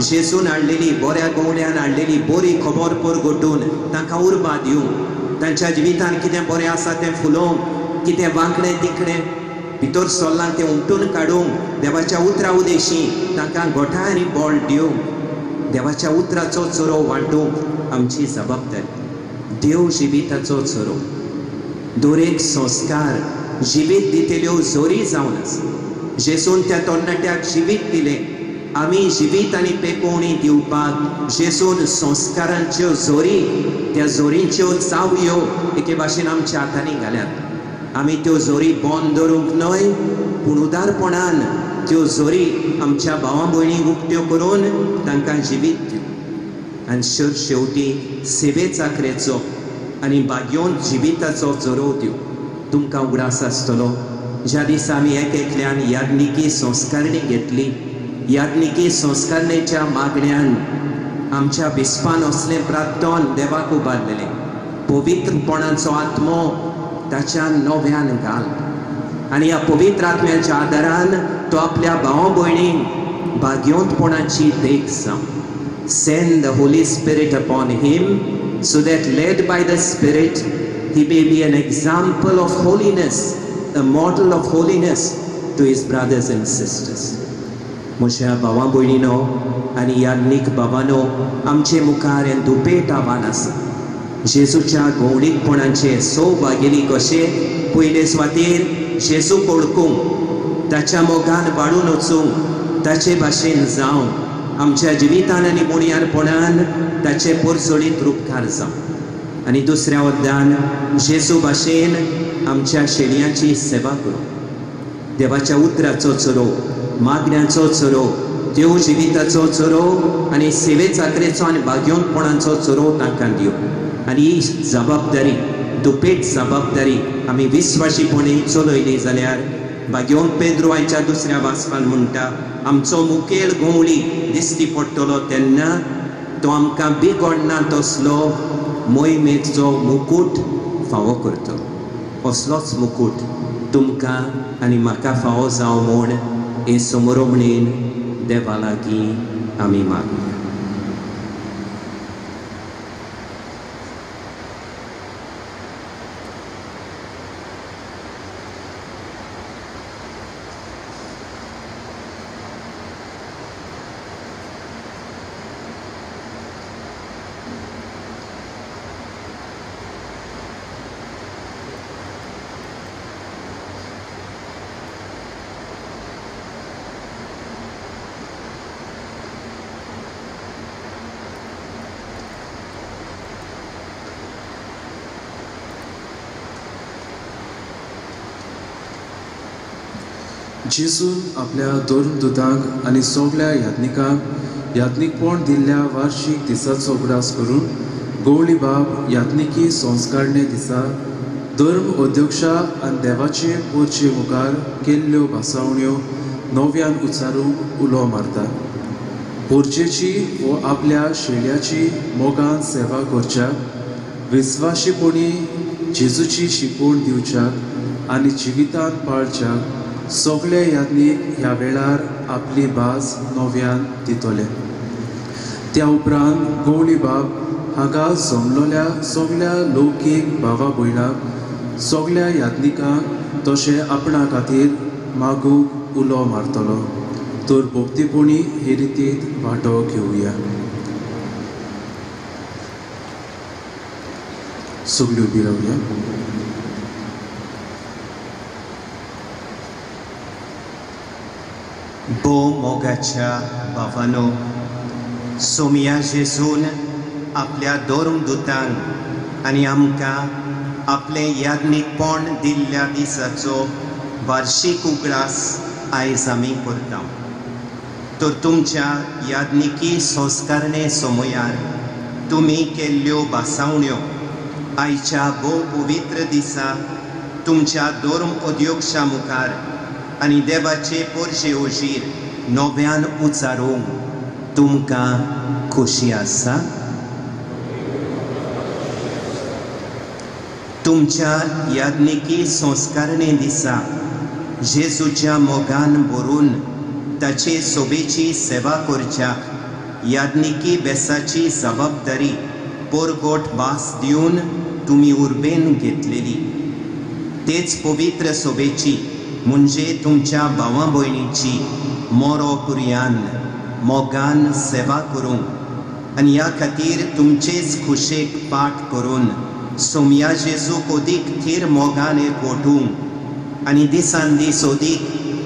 जेजून हाडलेली बऱ्या गवळ्यान हाडलेली बरी खबर परगटून तांकां उर्बा दिवंक, तांच्या जिवितान कितें बरें आसा तें फुलोवंक, कितें वांकडें तिकडें भितर सरलां तें उमटून काडूंक, देवाच्या उतरा उदेशी तांकां गोठाय आनी बळ दिवंक, देवाच्या उतराचो चरो वांटूंक आमची जबाबदारी. देव जिविताचो चरो, दर एक संस्कार जिवीत दितल्यो जोरी जावन आसा. जेजून त्या तरणाट्याक जिवीत दिलें, आमी जिवीत आनी पेकोवणी दिवपाक जेजून संस्कारांच्यो जोरी, त्या जोरींच्यो चावयो एके भाशेन आमच्या हातांनी घाल्यात. आमी त्यो जोरी बंद दवरूंक न्हय, पूण उदारपणान त्यो जोरी आमच्या भावा भयणींक उक्त्यो करून तांकां जिवीत दिवं. आनी शेवटी सेवे चाकरेचो आनी भाग्योन जिविताचो जोरो दिवं. तुमकां उगडास आसतलो ज्या दिसा आमी एक एकल्यान याज्ञिकी संस्कारणी घेतली, याज्ञिकी संस्कारणेच्या मागण्यान आमच्या बिस्पान असलें प्रार्थन देवाक उबारलेलें, पवित्रपणाचो आत्मो ताच्या नव्यान घाल आनी ह्या पवित्र आत्म्याच्या आदारान तो आपल्या भाव भयणींक भाग्योंतपणाची देख जावं. Send the Holy Spirit upon him so that led by the Spirit he may be an example of holiness, a model of holiness to his brothers and sisters. म्हज्या भावा भयणीनो आनी याज्ञीक बाबानो, आमचे मुखार हें दुपेट आव्हान आसा. जेजूच्या गवळीकपणाचे सौभागेली कशे पयले सुवातेर जेजूक वळखूंक, ताच्या मोगान वाडून वचूंक, ताचे भाशेन जावंक, आमच्या जिवितान आनी गुणयानपणान ताचे पोरजोडीत रुपकार जावं. आनी दुसऱ्या वद्दान जेजू भाशेन आमच्या शेणयांची सेवा करूं. देवाच्या उतराचो चरो, मागण्याचो चरो, देव जिविताचो चरो आनी सेवे चाकरेचो आनी भाग्योनपणाचो चरो तांकां दिवं. आनी ही जबाबदारी, दुपेट जबाबदारी आमी विस्वाशीपणी चलयली जाल्यार भाग्योन पेद्रो आयच्या दुसऱ्या वाचपान म्हणटा, आमचो मुखेल गवळी दिश्टी पडटलो तेन्ना तो आमकां बिगडना तसलो मोहिमेचो मुकूट फावो करतलो. असलोच मुकूट तुमकां आनी म्हाका फावो जावं म्हूण हे समरोमणेन देवा लागीं आमी मागया. जेजून आपल्या धर्मदूतांक आनी सगळ्या याज्ञिकांक याज्ञिकपण दिल्ल्या वार्षीक दिसाचो उगडास करून गवळी बाब याज्ञिकी संस्कारणे दिसा धर्म अध्यक्षा आनी देवाचे पोरचे मुखार केल्ल्यो भासावण्यो नव्यान उच्चारूंक उलो मारता. पोरचेची वो आपल्या शेळ्याची मोगान सेवा करच्याक, विस्वाशीपणी जेजूची शिकवण दिवच्याक आनी जिवितान पाळच्याक सगळे याज्ञीक ह्या वेळार आपली भास नव्यान दितले. त्या उपरांत गवळी बाब हांगा जमलोल्या सगळ्या लौकीक भावा भयणांक, सगळ्या याज्ञिकांक तशें आपणा खातीर मागूंक उलो मारतलो. तर भक्तीपणी हे रितींत वांटो घेवया. सगळी उबी रावया. भोव मोगाच्या भावानो, सोमया जेजून आपल्या धर्मदूतांक आनी आमकां आपलें याज्ञिकपण दिल्ल्या दिसाचो वार्षीक उगडास आयज आमी करता. तर तुमच्या याज्ञिकी संस्कारणे समयार तुमी केल्ल्यो भासावण्यो आयच्या भोव पवित्र दिसा तुमच्या धर्म अध्यक्षा मुखार आनी देवाचे पोरशे ओशीर नव्यान उच्चारूंक तुमकां खोशी आसा. तुमच्या याज्ञिकी संस्कारणे दिसा जेजूच्या मोगान भरून ताचे सोबेची सेवा करच्या याज्ञिकी बेसाची जबाबदारी पोरगोट भास दिवन तुमी उर्बेन घेतलेली. तेच पवित्र सोबेची म्हणजे तुमच्या भावा भयणीची मोरो पुरयान मोगान सेवा करूंक आनी ह्या खातीर तुमचेच खुशेक पाठ करून सोमया जेजूक अदीक थीर मोगान एकवटूंक आनी दिसान दीस अदीक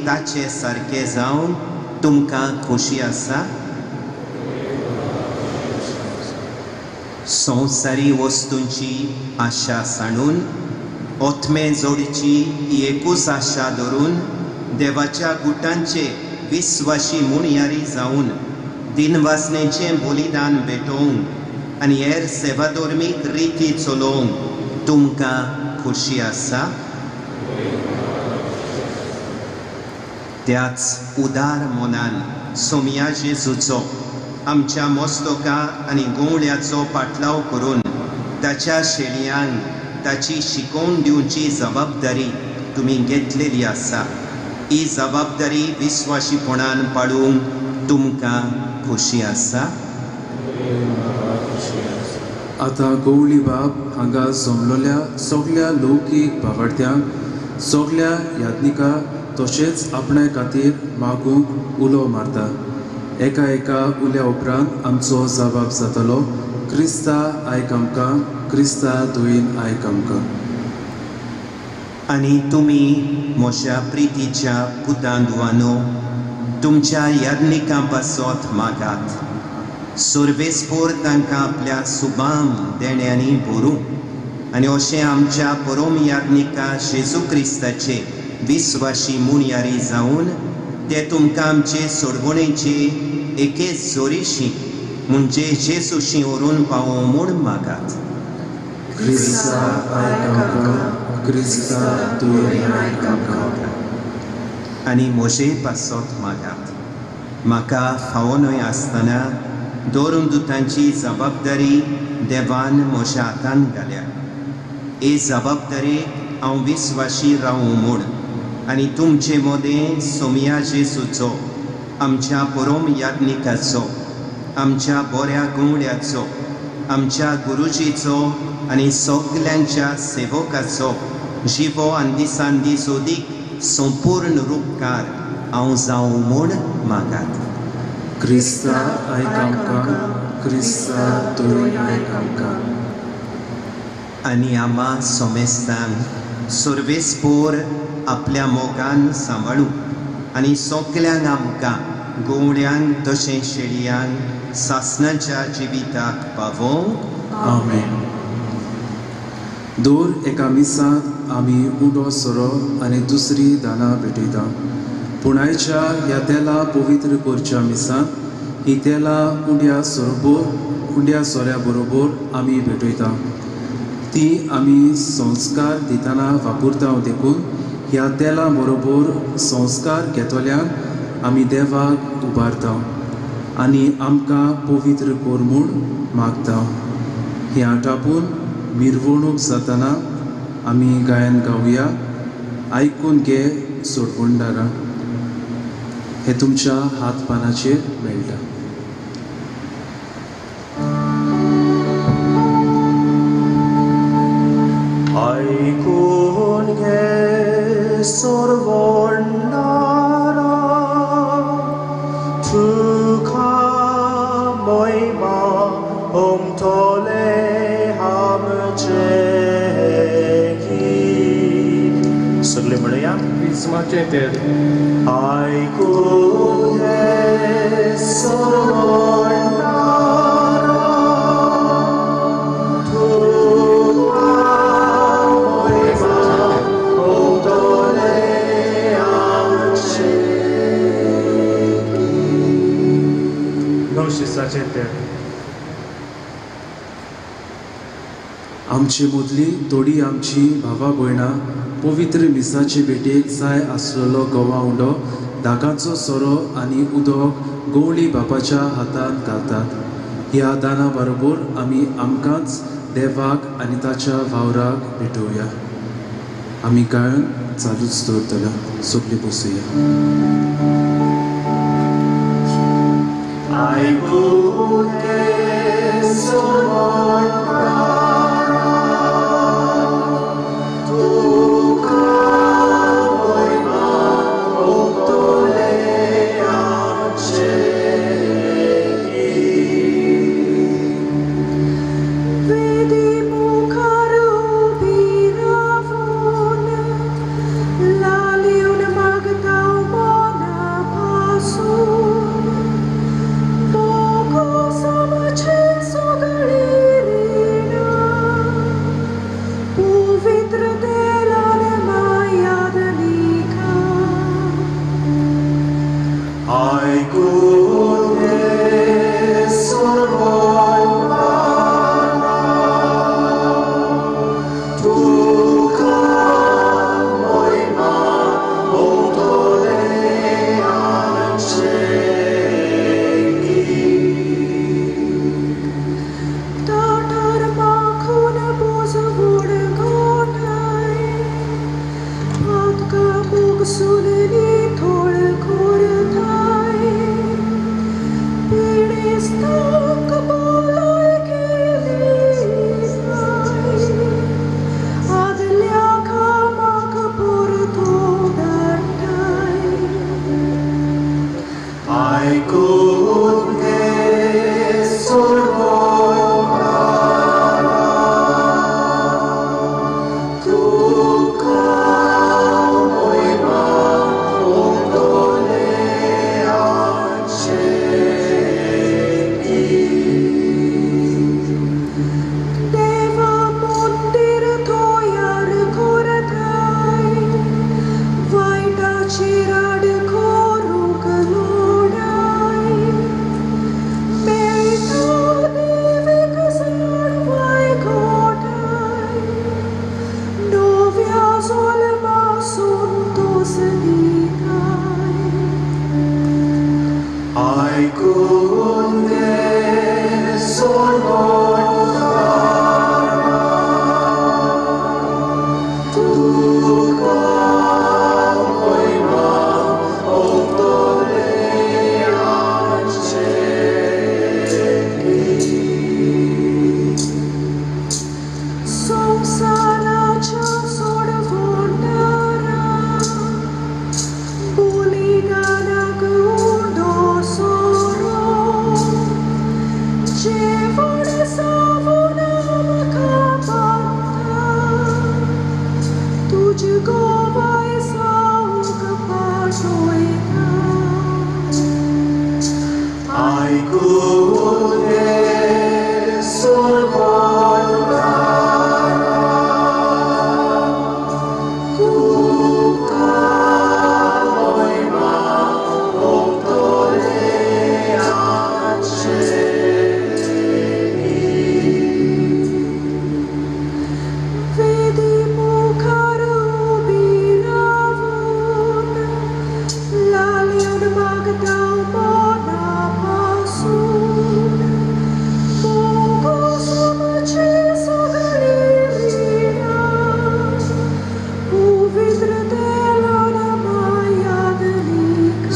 ताचे सारके जावन तुमकां खोशी आसा. संवसारी वस्तूंची आशा सांडून ओथमे जोडची ही एकूच आशा धरून देवाच्या गुटांचे विस्वाशी मुणयारी जावन दिनवासनेचें बलिदान भेटोवंक आनी हेर सेवाधर्मीक रिती चलोवंक तुमकां खोशी आसा. त्याच उदार मनान सोमया जेजूचो आमच्या मस्तका आनी गोवळ्याचो पाटलाव करून ताच्या शेळयांक ताची शिकोवन दिवची जबाबदारी तुमी घेतलेली आसा. ही जबाबदारी विस्वाशीपणान पाळूंक तुमकां खोशी आसा. आतां गवळी बाब हांगा जमलोल्या सगल्या लौकीक भावार्थ्यांक, सगल्या याज्ञिका तशेंच आपणाय खातीर मागूंक उलो मारता. एका एका उल्या उपरांत आमचो जबाब जातलो. क्रिस्ता आयक आमकां, क्रिस्ता दोयीन आयक आमकां. आनी तुमी म्हज्या प्रितीच्या पुतांदुवानो तुमच्या याज्ञिकां पासत मागात. सर्वेस्पोर तांकां आपल्या सुबाम देण्यांनी भरूं आनी अशें आमच्या परोम याज्ञिका जेजू क्रिस्ताचे विस्वाशी मुणयारी जावन ते तुमकां आमचे सोडवणेचे एकेच जोरीशी म्हणजे जेजूशी व्हरून पावोवं म्हूण मागात. क्रिस्ता आयक आमकां, क्रिस्ता तुवें आयक आमकां. आनी म्हजे पासत मागात. म्हाका फावो न्हय आसतना धरून दुतांची जबाबदारी देवान म्हज्या हातान घाल्या. हे जबाबदारेक हांव विस्वाशी रावूं म्हूण आनी तुमचे मदें सोमया जेजूचो आमच्या परोम याज्ञिकाचो आमच्या बऱ्या गवळ्याचो आमच्या गुरुजीचो आनी सगल्यांच्या सेवकाचो जिवो आनी दिसान दीस अदीक संपूर्ण रुपकार हांव जावं म्हूण मागात. क्रिस्ता आयक आमकां, क्रिस्ता तुवें आयक आमकां. आनी आमा सोमेस्तांक सर्वेस्पोर आपल्या मोगान सांबाळूं आनी सगल्यांक आमकां गवळ्यांक तशें शेळयांक सासणाच्या जिविताक पावोवं. आमेन. दर एका मिसांत आमी उंडो सोरो आनी दुसरी दानां भेटयता. पूण आयच्या ह्या तेलां पवित्र करच्या मिसांत ही तेलां उंड्या सोऱ्या बरोबर आमी भेटयता. ती आमी संस्कार दितना वापरता. देखून ह्या तेलां बरोबर संस्कार घेतल्यांक आमी देवाक उबारता आनी आमकां पवित्र कर म्हूण मागता. हें आटापून मिरवणूक जातना आमी गायन गावया. आयकून घे सोडवणदारा. हें तुमच्या हात पानाचेर मेळटा. आयकून घे सोडवणदारा, तुका मोयमा ओमतोले आमचे गीत. सगळे म्हणया क्रिस्माचें तेल. आयकून घे सोडवणदारा, तुका मोयमा ओमतोले आमचे गीत. नवशिसाचें तेल. आमचे मदली थोडी आमची भावा भयणां पवित्र मिसाचे भेटेक जाय आसलेलो गोवा उंडो, दागाचो सोरो आनी उदक गवळी बापाच्या हातांत घालतात. ह्या दाना बरोबर आमी आमकांच देवाक आनी ताच्या वावराक भेटोवया. आमी गायन चालूच दवरतल्या. सगळीं बसुया. आयकून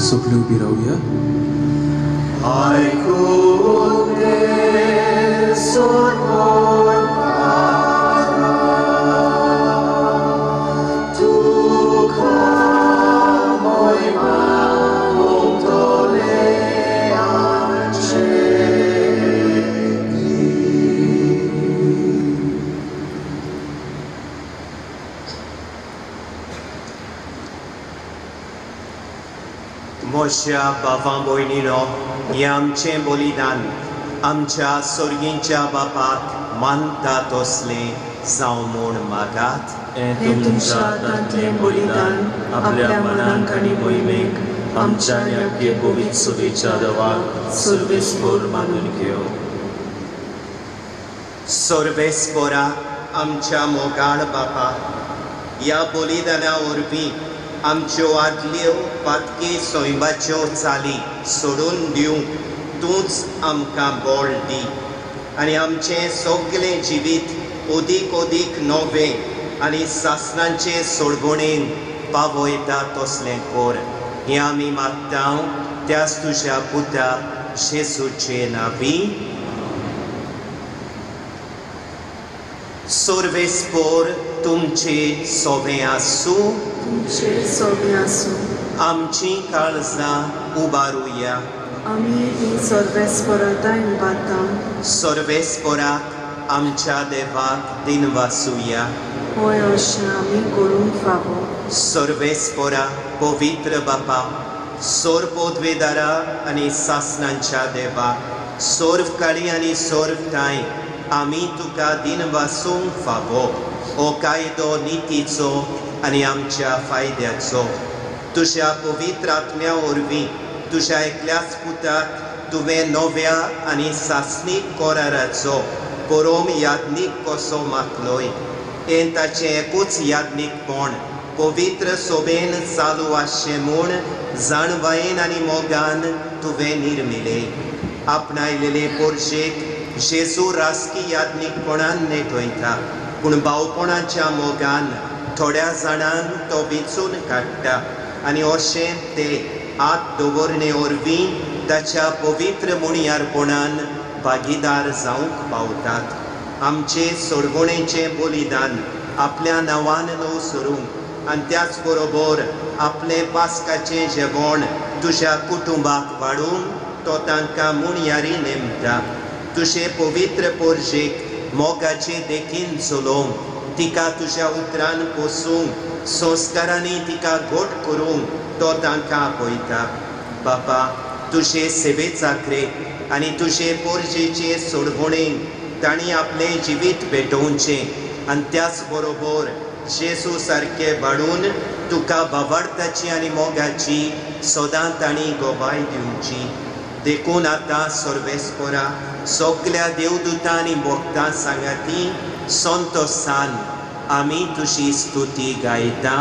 सगळे उबी रावया. मोश्या बाबा भयणीनो हें आमचें बलिदान आमच्या सोर्गींच्या बापाक मानता तसलें जावं म्हूण मागात. हें तुमच्या हातांतलें बलिदान आपल्या मनाक आनी मोहिमेक आमच्या ह्या पवित्र सभेच्या देवाक सर्वेस्पोर मानून घेवं. सर्वेस्पोरा आमच्या मोगाळ बापा, ह्या बलिदाना वरवीं आमच्यो आदल्यो पातकी सैमाच्यो चाली सोडून दिवंक तूंच आमकां बळ दी आनी आमचें सगळें जिवीत अदीक अदीक नवें आनी सासणांचे सोडवणेन पावयता तसलें कर. हें आमी मागता त्याच तुज्या पुता जेजूचे नांवी. सर्वेस्पोर तुमचे सोबें आसूं. तुमचे सोबें आसूं. आमची काळजां उबारुया. आमी ती सर्वेस्पोरांत उबारता. सर्वेस्पोराक आमच्या देवाक दिनवासुया. होय अशें आमी करूंक फावो. सर्वेस्पोरा पवित्र बापा, सोर पोदवेदारा आनी सासणांच्या देवा, सोर्व काळी आनी सोर्व ठांय आमी तुका दिनवासूंक फावो. हो कायदो नितीचो आनी आमच्या फायद्याचो. तुज्या पवित्र आत्म्या वरवीं तुज्या एकल्याच पुताक तुवें नव्या आनी सासणीक कराराचो परोम याज्ञीक कसो मागलोय. हें ताचें एकूच याज्ञीकपण पवित्र सोबेन चालू आसचें म्हूण जाणवायेन आनी मोगान तुवें निर्मिलें. आपणायलेले पोरशेक जेजू राजकी याज्ञीकपणान नेटयता, पूण भावपणाच्या मोगान थोड्या जाणांक तो विंचून काडटा आनी अशें ते हात दवरणे वरवीं ताच्या पवित्र मुणयारपणान भागीदार जावंक पावतात. आमचे सोडवणेचें बलिदान आपल्या नांवान न्हू सरूंक आनी त्याच बरोबर आपलें पास्काचें जेवण तुज्या कुटुंबाक वाडूंक तो तांकां मुणयारी नेमता. तुजे पवित्र पोरजेक मोगाचे देखीन चलोवंक, तिका तुज्या उतरान पोसूंक, संस्कारांनी तिका घट करूंक तो तांकां आपयता. बापा, तुजे सेवे चाकरेक आनी तुजे पोरजेचे सोडवणेक तांणी आपलें जिवीत भेटोवचें आनी त्याच बरोबर जेजू सारके वाडून तुका भावार्थाची आनी मोगाची सदां तांणी गवाय दिवची. देखून आतां सर्वेस्पोरा सगल्या देवदूतां आनी भक्तां सांगाती संतोसान आमी तुजी स्तुती गायता.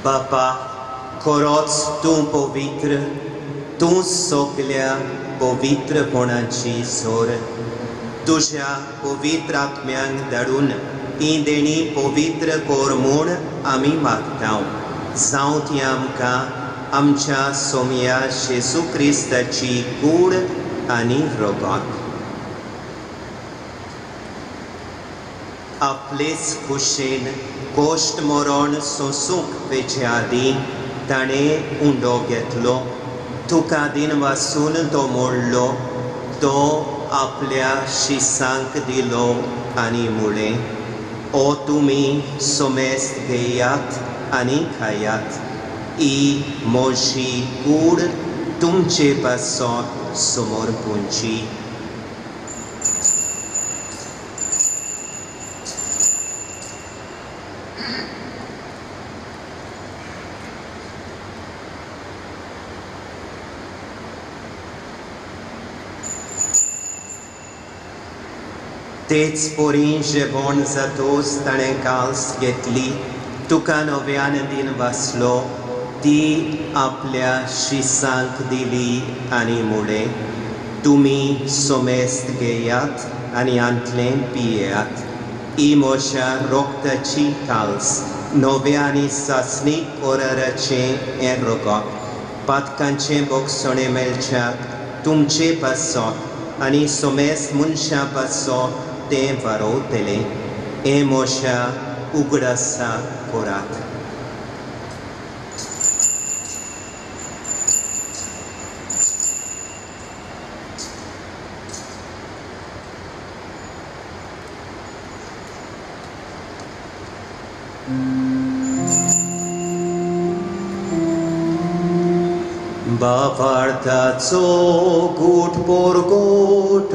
बापा, खरोच तूं पवित्र, तूं सगल्या पवित्रपणाची सोर. तुज्या पवित्र आत्म्यांक धाडून ती देणी पवित्र कर म्हूण आमी मागता. जावं ती आमकां आमच्या सोमया जेजू क्रिस्ताची कूड आनी रगत. आपलेच खुशेन कोश्ट मरण सोंसूंक पेचे आदीं ताणें उंडो घेतलो. तुका दिनवासून तो मोडलो, तो आपल्या शिसांक दिलो आनी म्हळें, ओ तुमी सोमेस्त घेयात आनी खायात, ही म्हजी कूड तुमचे पासत समर्पूंची. तेच परी जेवण जातोच ताणें काल्स घेतली, तुका नव्यान दिन वाचलो, ती आपल्या शिसांक दिली आनी म्हळें, तुमी सोमेस्त घेयात आनी हांतलें पियेयात. ही म्हज्या रोगताची काल्स, नव्या आनी सासणीक कराराचें हें रगत, पातकांचें भोगसणें मेळच्याक तुमचे पासत आनी समेस्त मनशां पासत तें वारोवतलें. हें म्हज्या उगडासा करात. बापार्थाचो गूट पोरगोटुया.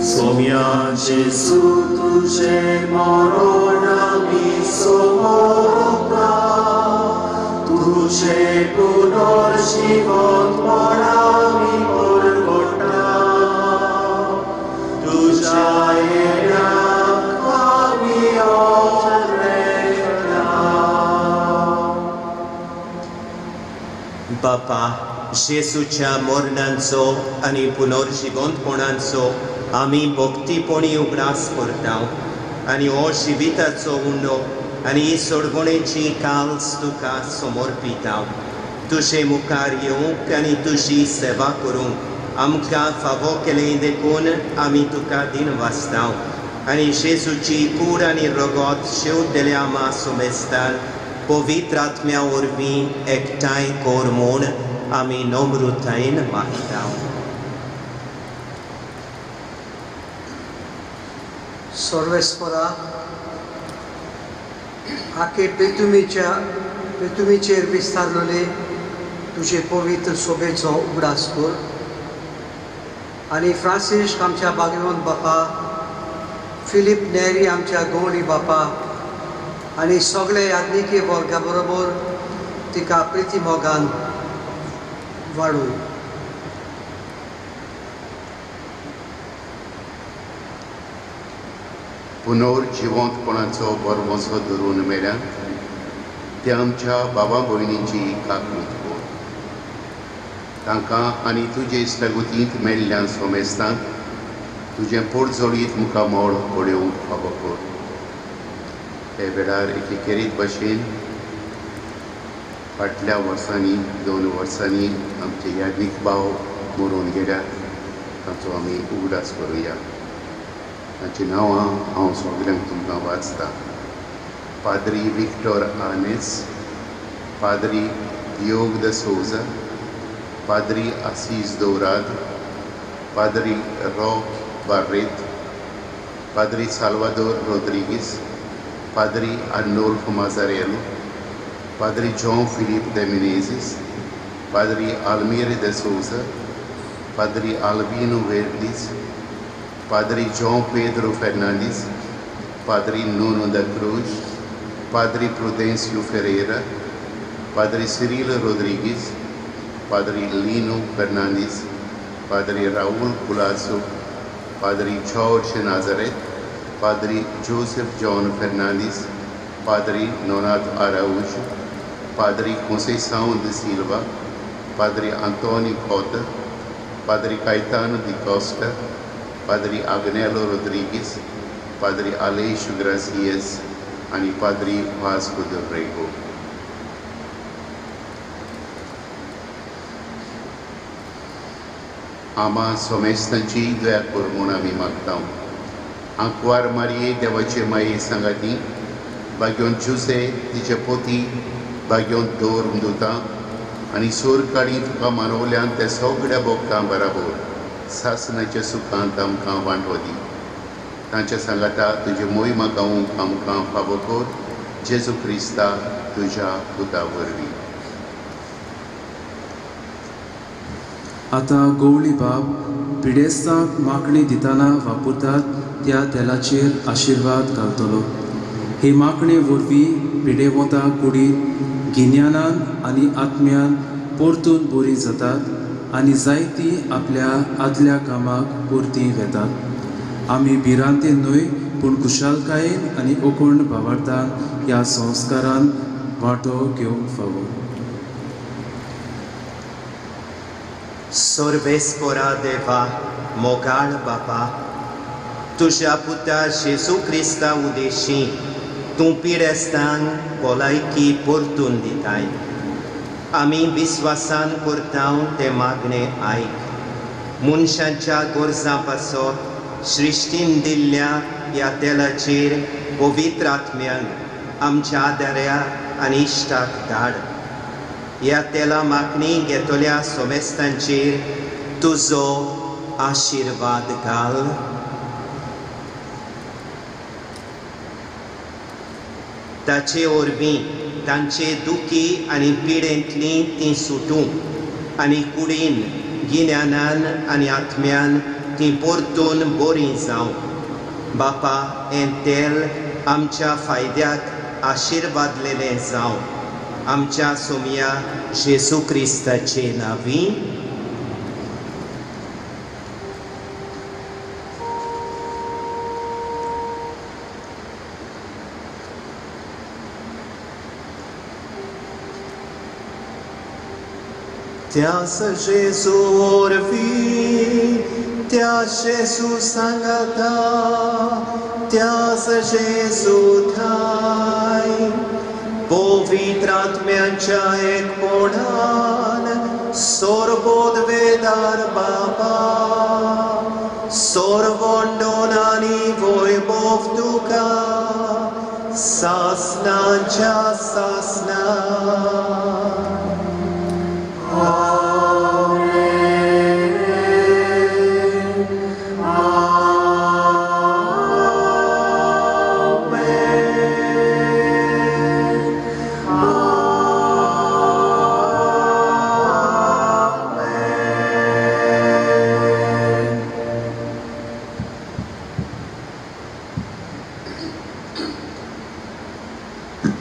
सोम्या जेजू तुझे मरण आमी समोरता, तुझे पुनर्जीवंतपण आमी परगटा, तुज्या येण्याक आमी ओरेता. बापा, जेजूच्या मरणांचो आनी पुनर्जिवंतपणाचो आमी भक्तीपणी उगडास करता आनी हो जिविताचो उंडो आनी ही सोडवणेची काल्स तुका समर्पिता. तुजे मुखार येवंक आनी तुजी सेवा करूंक आमकां फावो केलें देखून आमी तुका दिन वाचता आनी जेजूची कूड आनी रगत शेवतल्या आमा सोमेस्तान पवित्र आत्म्या वरवीं एकठांय कर म्हूण आमी नम्रतायेन मागता. सर्वेस्परा, आखे पृथ्वीचेर विस्तारलेले तुजे पवित्र सोबेचो उगडास कर आनी फ्रांसिस्क आमच्या बागेवंत बापा, फिलीप नेरी आमच्या गवळी बापा आनी सगळे याज्ञिकी वर्गा बरोबर तिका प्रिती मोगान वाडूं. पुनर्जिवंतपणाचो बरवसो धरून मेल्यात ते आमच्या बाबा भयणींची काकूत कर. तांकां आनी तुजे इश्टागतींत मेल्ल्या सोमेस्तांक तुजें पोटजोडीत मुखार मोड पळोवंक फावो कर. हे वेळार एके खेरीत भाशेन फाटल्या वर्सांनी 2 वर्सांनी आमचे याज्ञीक भाव मरून गेल्यात, तांचो आमी उगडास करुया. तांचीं नांवां हांव सगल्यांक तुमकां वाचतां. पाद्री विक्टर आनेस, पाद्री दियोग the Souza, पाद्री आसीस दौराद, पाद्री रॉक बार्रेत, पाद्री साल्वादोर रोद्रिगीस, पाद्री आर्नोल्फ माजारेलो, पाद्री जॉन फिलीप दे मिनेझीस, पाद्री आल्मीर दे सोजा, पाद्री आल्बिनो वेर्दीस, पाद्री जॉन पेद्रो फेर्नांडीस, पाद्री नुनो दा क्रूज, पाद्री प्रुदेंसियो फेरेरा, पाद्री सिरील रोद्रिगीस, पाद्री लिनो फेर्नांडीस, पाद्री राऊल कुलासो, पाद्री जॉर्ज नाझरेत, पाद्री जोसेफ जॉन फेर्नांडीस, पाद्री नोनात आराउजो, पाद्री कोंसेसांव de Silva, पाद्री आंतोनी खोत, पाद्री कायतानो दी कोस्टा, पाद्री आग्नेलो रोद्रिगीस, पाद्री आलेश ग्रासियस आनी पाद्री वास्को the Rego. आमा सोमेस्तांची दया कर म्हूण आमी मागता. आंकवार मारये देवाचे माये सांगाती बाग्योन जुसे तिचे पोती बाग्योन दवर दुता आनी सूर काडी तुका मानवल्यान ते सगळ्या भोगतां बराबर सासणाच्या सुखांत आमकां वांटो दी. तांच्या सांगाता तुजे मोहिमा गावूंक आमकां फावो कर, जेजू क्रिस्ता तुज्या पुता वरवीं. आतां गवळी बाब पिडेस्तांक मागणी दितना वापरतात त्या तेलाचेर आशिर्वाद घालतलो. हे मागणे वरवीं पिडेवंता कुडीन गिन्यानान आनी आत्म्यान परतून बरी जातात आनी जायती आपल्या आदल्या कामाक परती वेतात. आमी भिरांतेन न्हय पूण खुशालकायेन आनी ओकोण भावार्थान ह्या संस्कारान वांटो घेवंक फावो. सर्वेस्पोरा देवा मोगाळ बापा, तुज्या पुता जेजू क्रिस्ता उदेशी तूं पिडेस्तांक भलायकी परतून दिताय. आमी विस्वासान करता तें मागणें आयक. मनशांच्या गरजां पासत सृश्टीन दिल्ल्या ह्या तेलाचेर पवित्र आत्म्यांक आमच्या आदाऱ्या आनी इश्टाक धाड. ह्या तेला मागणी घेतल्या सोमेस्तांचेर तुजो आशिर्वाद घाल. ताचे वरवीं तांचे दुखी आनी पिडेंतलीं तीं सुटूं आनी कुडीन गिन्यानान आनी आत्म्यान तीं परतून बरीं जावं. बापा, हें तेल आमच्या फायद्याक आशिर्वादलेलें जावं. आमच्या सोमया जेजू क्रिस्ताचे नांवी. त्यास जेजू वरवीं, त्या जेजू सांगाता, त्यास जेजू ठाय, पवित्र आत्म्याच्या एकपणान सर्वोद्वेदार बापा, सर्वंडोन आनी वैभव तुका सासनाच्या सासना.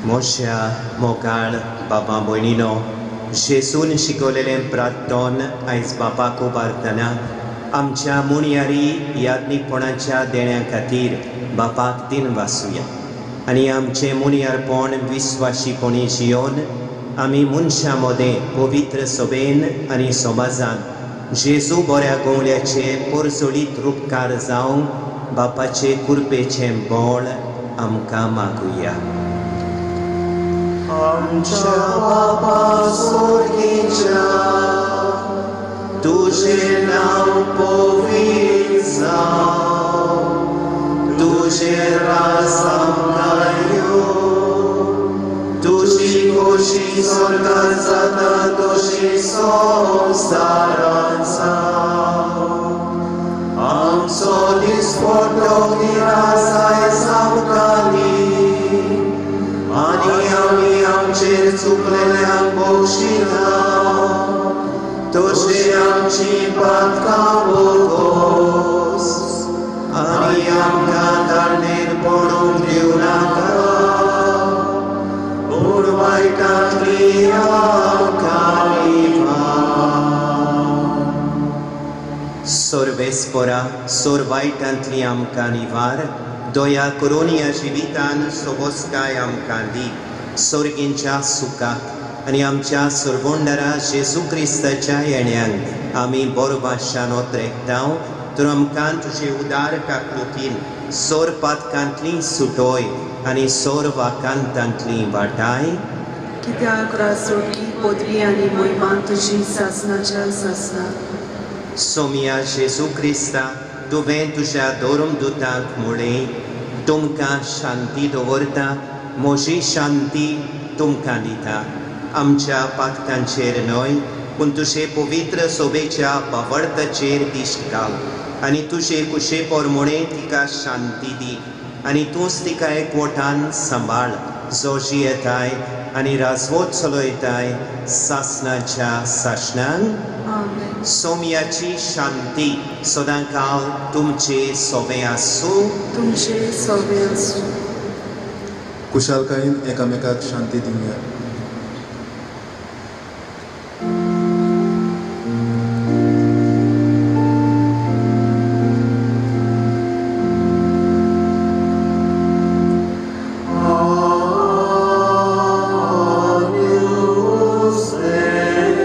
मोश्या मोगाळ बाबा भयणीनो, जेजून शिकवलेलें प्रार्थन आयज बापाक उबारतना आमच्या मुणयारी याज्ञीकपणाच्या देण्या खातीर बापाक दिन वासुया आनी आमचें मुनियारपण विस्वाशीपणी जियोन आमी मनशां मदें पवित्र सभेन आनी समाजान जेजू बऱ्या गवळ्याचे परजळीत रुपकार जावंक बापाचे कृपेचें बळ आमकां मागुया. आमच्या बापा स्वर्गीच्या, तुजें नांव पवित्र जावं, तुजें राज आमकां येवं, तुजी खोशी स्वर्गांत जाता तशी संवसारांत जावं. आमचो दिसपट्टो गिरास आयज आमकां दी, आनी आमी आमचेर चुकलेल्यांक बक्षिता, तशी आमची पातकां बोगोस, आनी आमकां ताळणेर पडूंक दिवनाका, पूण वायटांतली आमकां निवार. सर्वेस्पोरा सोर वायटांतली आमकां निवार, दया करून ह्या जिवितान सोबसकाय आमकां दी, सोर्गींच्या सुखाक आनी आमच्या सर्वोंडरा जेजू क्रिस्ताच्या येण्यांक आमी बोरभाशान ओतरेकताव. तर आमकां तुजे उदार काकलुतीन सोर पातकांतली सुटोय आनी सोर वाकांतांतली वाटाय. कित्याक राजोटी पदवी आनी मोहिमा तुजी सासनाच्या सासना. सोमिया जेजू क्रिस्ता, तुवें तुज्या धर्मदुतांक म्हळें, तुमकां शांती दवरता, म्हजी शांती तुमकां दिता. आमच्या पातकांचेर न्हय पूण तुजे पवित्र सोबेच्या बावडताचेर दिश्ट घाल आनी तुजे कुशे प्रमाणे तिका शांती दी आनी तूंच तिका एकवटान सांबाळ, जो जियेताय आनी राजवट चलयताय सासनाच्या सासणांक. सोम्याची शांती सदांकाळ तुमचे सोबे आसूं. तुमचे सोबे आसूं. कुशालकायेन एकामेकाक शांती दिवया. Agnus Dei.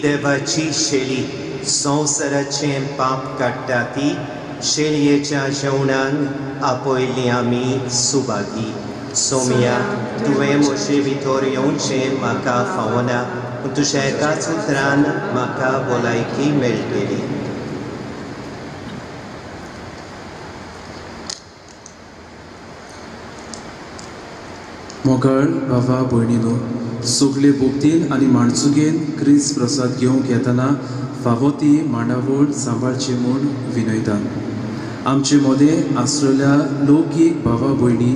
देवाची शेली संवसाराचें पाप काडटा ती शेलयेच्या जेवणान आपयली आमी सुभागी. सोमया, तुवें म्हजे भितर येवचें म्हाका फावना, पूण तुज्या एकाच उतरान म्हाका भलायकी मेळटली. मोगाळ बाबा भयणीनो, सगळे भोक्तीन आनी माणसुगेन क्रिस्त प्रसाद घेवंक येतना फावो ती मांडावळ सांबाळची म्हूण विनयता. आमचे मदें आसलेल्या लौकीक भावा भयणी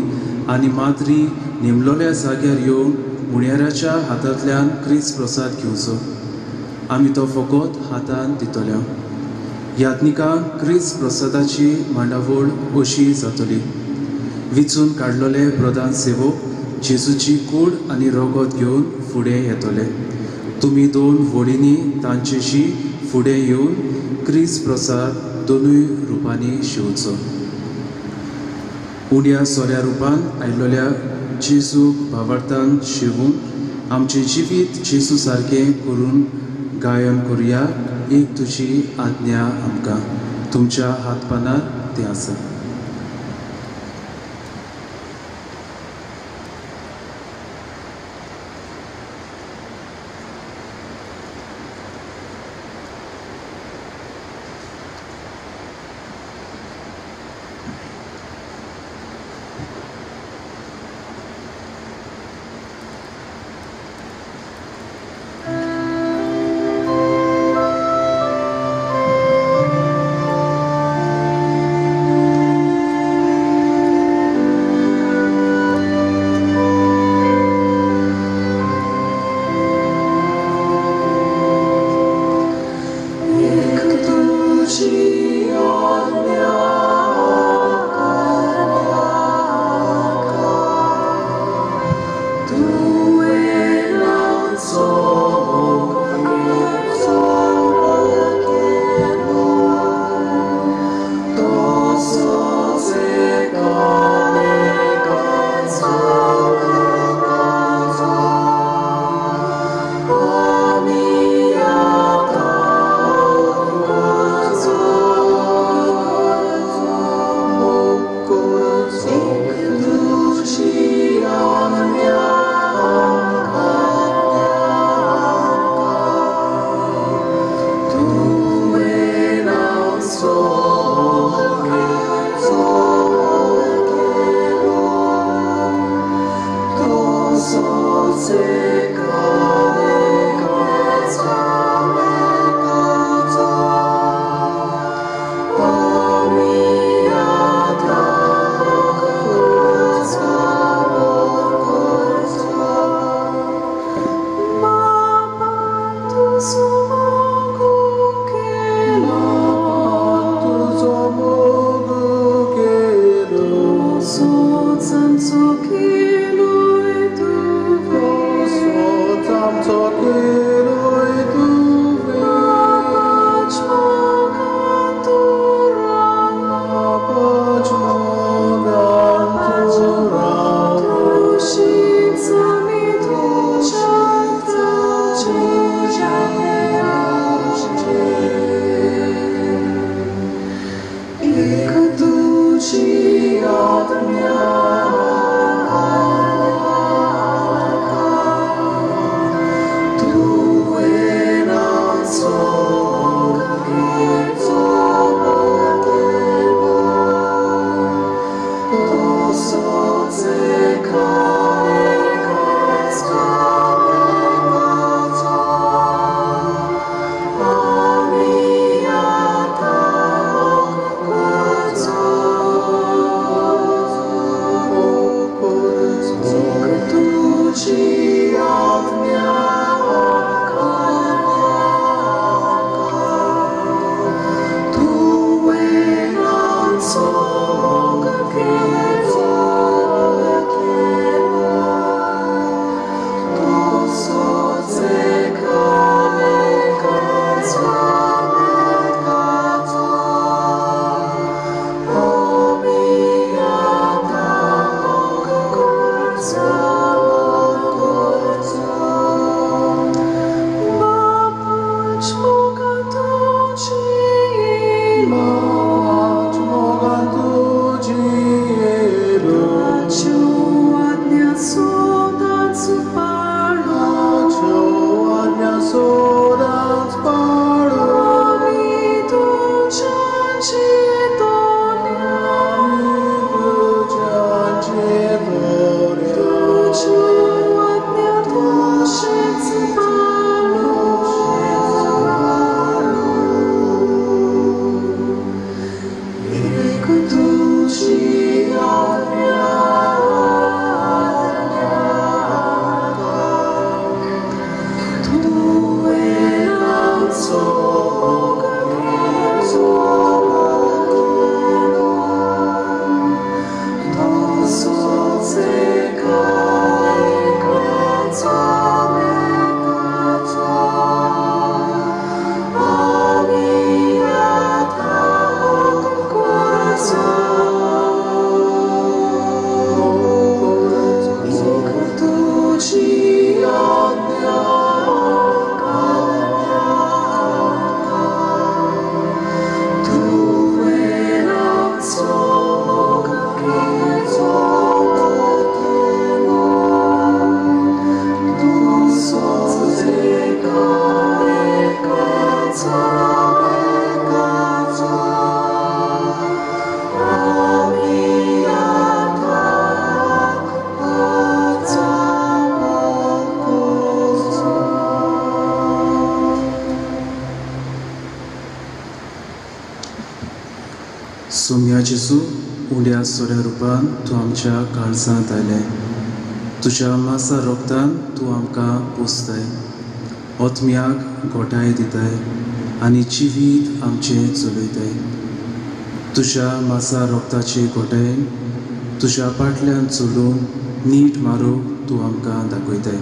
आनी माद्री नेमलोल्या जाग्यार येवन मुणयाराच्या हातांतल्यान क्रिस्त प्रसाद घेवचो. आमी तो फकत हातान दितल्या. याज्ञिकांक क्रिस्त प्रसादाची मांडावळ अशी जातली. विचून काडलेले प्रधान सेवक जेजूची कूड आनी रगत घेवन फुडें येतले. तुमी दोन वडींनी तांचेशी फुडें येवन क्रिस्त प्रसाद दोनूय रुपांनी शिवचो. उण्या सोऱ्या रुपान आयिल्ल्या जेजूक भावार्थान शिवून आमचें जिवीत जेजू सारकें करून गायन करुया. एक तुजी आज्ञा आमकां तुमच्या हातपानार तें आसा. Amen. सोम्या जेजू, उंड्या सोऱ्या रुपान तूं आमच्या काळजांत आयलें. तुज्या मासा रोगतान तूं आमकां पोसताय, ओतम्याक गोठाय दिताय आनी जिवीत आमचें चलयताय. तुज्या मासा रोगताचे गोठायेन तुज्या पाटल्यान चलून नीट मारूंक तूं आमकां दाखयताय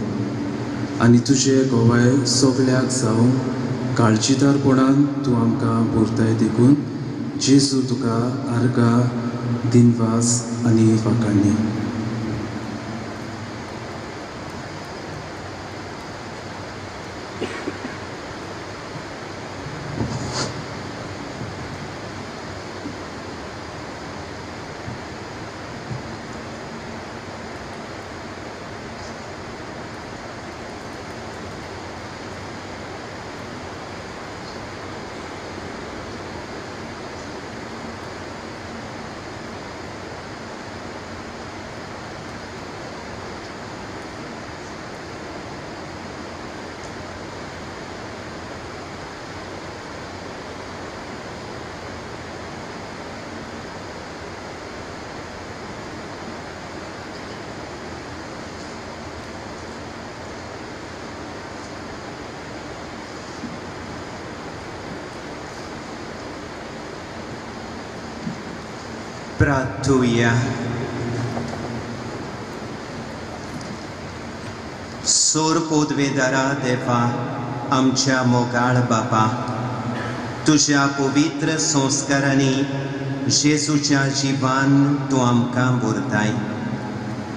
आनी तुजे गोवाय सगळ्याक जावंक काळजीदारपणान तूं आमकां भरताय. देखून जेजू तुका आर्गां, दिनवास आनी वाखाणणी. Prattuia. सोर पोदवेदारा देवा, आमच्या मोगाळ बापा, तुज्या पवित्र संस्कारांनी जेजूच्या जिवान तूं आमकां भरताय.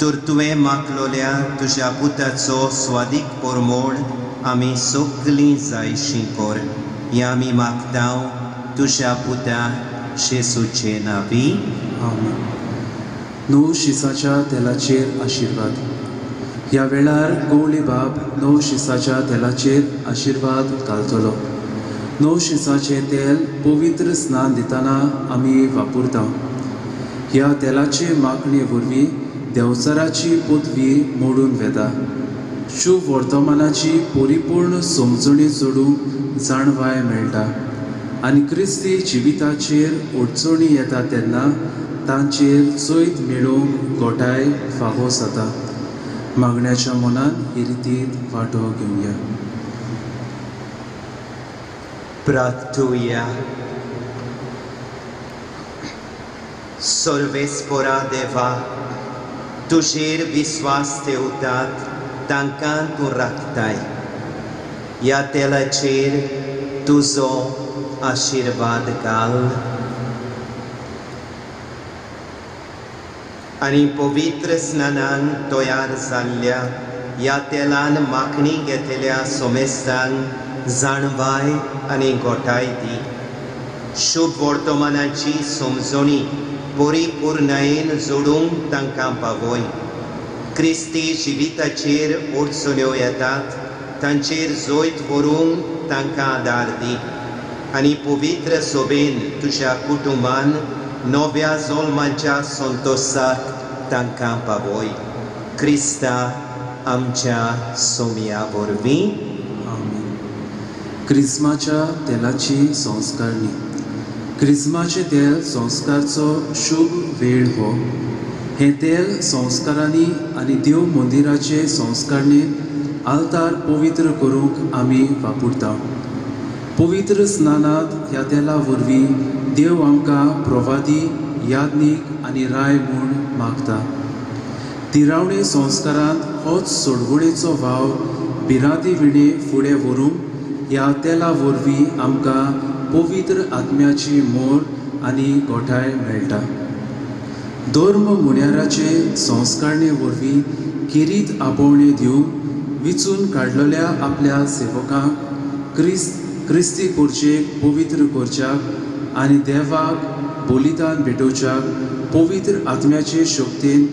तर तुवें मागलोल्या तुज्या पुताचो स्वादीक परमोळ आमी सगळीं जायशी कर. हें आमी मागता तुज्या पुता जेजूचे नांवी. आमेन. णव शिसाच्या तेलाचेर आशिर्वाद. ह्या वेळार गवळी बाब णव शिसाच्या तेलाचेर आशिर्वाद घालतलो. णव शिसाचें तेल पवित्र स्नान दितना आमी वापरता. ह्या तेलाचे मागणे वरवीं देंवचाराची पदवी मोडून वेता. शुभ वर्तमानाची परिपूर्ण समजणी जोडूंक जाणवाय मेळटा आनी क्रिस्ती जिविताचेर अडचणी येता तेन्ना तांचेर जैत मेळोवंक गोठाय फावो जाता. मागण्याच्या मनान हे रितींत वांटो घेवया. प्रार्थुया. सर्वेस्पोरा देवा, तुजेर विस्वास ठेवतात तांकां तूं राखताय. ह्या तेलाचेर तुजो आशिर्वाद घाल आनी पवित्र स्नानान तयार जाल्ल्या ह्या तेलान मागणी घेतल्या सोमेस्तांक जाणवाय आनी गोठाय दी. शुभ वर्तमानाची समजणी परिपूर्णायेन जोडूंक तांकां पावय. क्रिस्ती जिविताचेर अडचण्यो येतात तांचेर जैत व्हरूंक तांकां आदार दी आनी पवित्र सोबेन तुज्या कुटुंबान नव्या जल्माच्या संतोशाक तांकां पावय. क्रिस्ता आमच्या सोम्या वरवीं. आमेन. क्रिस्माच्या तेलाची संस्कारणी. क्रिस्माचें तेल संस्कारचो शुभ वेळ हो. हें तेल संस्कारांनी आनी देव मंदिराचे संस्कारणेन आल्तार पवित्र करूंक आमी वापरता. पवित्र स्नानांत ह्या तेला वरवीं देव आमकां प्रवादी, याज्ञीक आनी राय म्हूण मागता. तिरावणे संस्कारांत होच सोडवणेचो वावर भिरांती विणे फुडें व्हरूंक ह्या तेला वरवीं आमकां पवित्र आत्म्याची मोर आनी गोठाय मेळटा. धर्म मुन्याराचे संस्कारणे वरवीं खेरीत आपोवणें दिवन विचून काडलेल्या आपल्या सेवकांक क्रिस्ती करचेक पवित्र करच्याक आनी देवाक बलिदान भेटोवच्याक पवित्र आत्म्याचे शक्तीन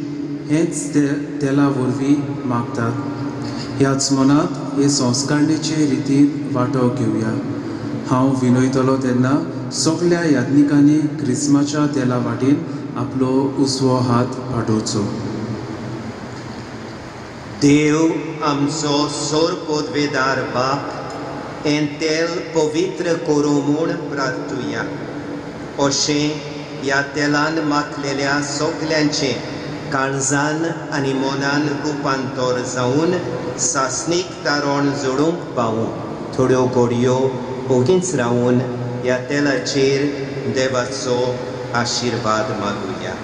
हेंच ते तेला वरवीं मागतात. ह्याच मनांत हे संस्कारणेचे रितीन वांटो घेवया. हांव विनयतलो तेन्ना सगळ्या याज्ञिकांनी क्रिस्माच्या तेला वाटेन आपलो उजवो हात वाडोवचो. देव आमचो सोर पदवेदार बाप हें तेल पवित्र करूं म्हूण प्रार्थुया. अशें ह्या तेलान माखलेल्या सगल्यांचें काळजान आनी मनान रुपांतर जावन सासणीक तारण जोडूंक पावूं. थोड्यो घडयो ओगीच रावून ह्या तेलाचेर देवाचो आशिर्वाद मागुया.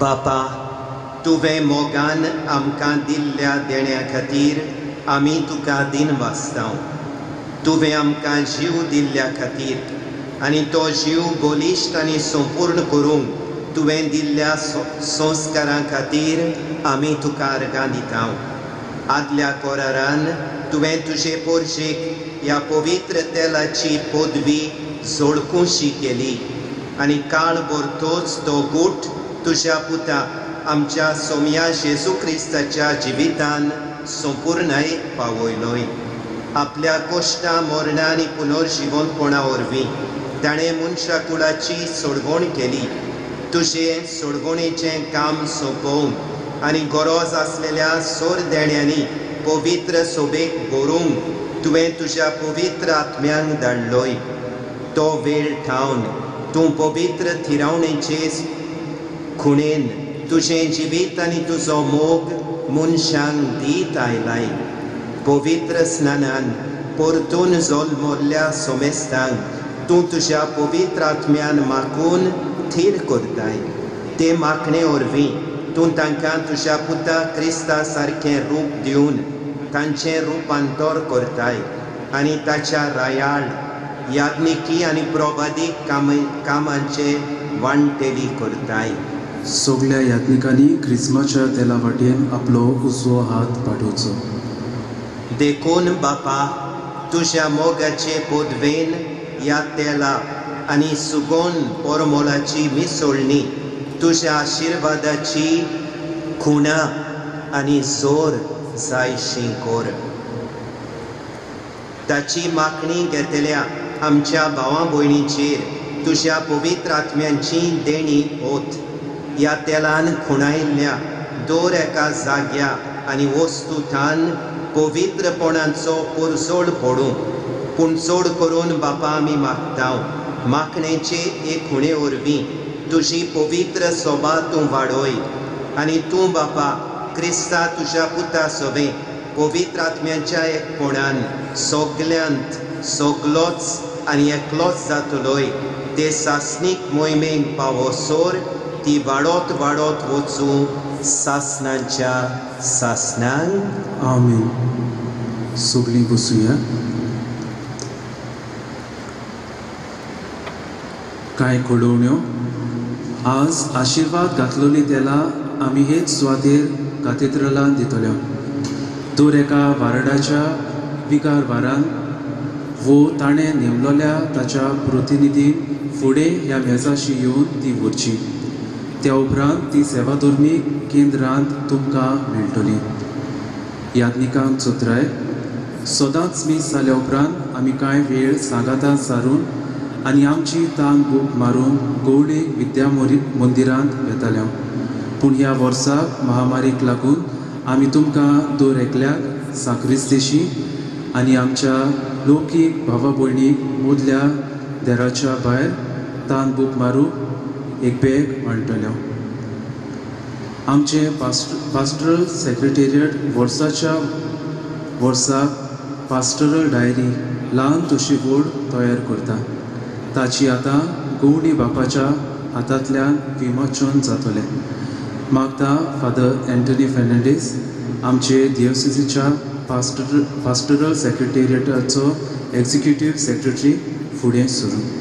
बापा, तुवें मोगान आमकां दिल्ल्या देण्या खातीर आमी तुका दिनवासतांव. तुवें आमकां जीव दिल्ल्या खातीर आनी तो जीव बलिश्ट आनी संपूर्ण करूंक तुवें दिल्ल्या संस्कारां खातीर आमी तुका अर्गां दितांव. आदल्या कोरारान तुवें तुजे पोरजेक ह्या पवित्र तेलाची पदवी जोडकुशी केली आनी काळ भरतोच तो गूट तुज्या पुता आमच्या सोम्या जेजू क्रिस्ताच्या जिवितान संपूर्णायेक पावयलोय. आपल्या कोश्टां मरणां आनी पुनर्जिवनपणा वरवीं ताणें मनशा कुळाची सोडवण केली. तुजें सोडवणेचें काम सोंपोवंक आनी गरज आसलेल्या सोर देण्यांनी पवित्र सोबेक भरूंक तुवें तुज्या पवित्र आत्म्यांक धाडलोय. तो वेळ ठावन तूं पवित्र थिरावणेचे खुणेन तुजें जिवीत आनी तुजो मोग मनशांक दीत आयलाय. पवित्र स्नानान परतून जल्मल्ल्या सोमेस्तांक तूं तुज्या पवित्र आत्म्यान मागून थीर करताय. ते मागणे वरवीं तूं तांकां तुज्या पुता क्रिस्ता सारकें रूप दिवन तांचें रुपांतर करताय आनी ताच्या रायाळ याज्ञिकी आनी प्रवादीक कामांचे वांटेली करताय. सगल्या याज्ञिकांनी क्रिस्माच्या तेला वाटेन आपलो उजवो हात पाठोवचो. देखून बापा, तुज्या मोगाचे पदवेन ह्या तेला आनी सुगोन परमोलाची मिसळणी तुज्या आशिर्वादाची खुणा आनी जोर जायशी कर. ताची मागणी घेतल्या आमच्या भावा भयणीचेर तुज्या पवित्र आत्म्यांची देणी ओत. ह्या तेलान खुणायिल्ल्या दर एका जाग्या आनी वस्तुथान पवित्रपणाचो पुरजोळ पडूं. पूण चड करून बापा आमी मागतांव मागणेचे एक खुणे वरवीं तुजी पवित्र सोबा तूं वाडय आनी तूं बापा क्रिस्ता तुज्या पुता सोबें पवित्र आत्म्यांच्या एकपणान सगल्यांत सगलोच आनी एकलोच जातलोय ते सासणीक मोहिमेक पावोसर ती वाडत वाडत वचूं सासणाच्या सासणांक. आमेन. सगळीं बसुया. कांय कळोवण्यो. आज आशिर्वाद घातलोली तेला आमी हेच सुवातेर कातेद्रलान दितल्यो. दर एका वार्डाच्या विकार वारान वो ताणें नेमलोल्या ताच्या प्रतिनिधीन फुडें ह्या मेजाशी येवन ती व्हरची. त्या उपरांत ती सेवाधर्मीक केंद्रांत तुमकां मेळटली. याज्ञिकांक चतुराय सदांच मीस जाल्या उपरांत आमी कांय वेळ सांगातां सारून आनी आमची तान बूक मारून गवळी विद्या मंदिरांत वेताल्या. पूण ह्या वर्साक महामारीक लागून आमी तुमकां दर एकल्याक साक्रिस्तेशी आनी आमच्या लौकीक भावा भयणीक मदल्या देराच्या भायर तान बूक मारूंक एक बॅग वांट्टल्यो. आमचें पास्टरल सेक्रेटेरियट वर्साच्या वर्साक पास्टरल डायरी ल्हान तशी व्हड तयार करता. ताची आतां गवणी बापाच्या हातांतल्यान विमोचन जातलें. मागता फादर एंटनी फेर्नांडीस आमचे दियोसिसीच्या पास्टरल सेक्रेटेरियटाचो एक्झिक्युटीव सेक्रेटरी फुडें सरून.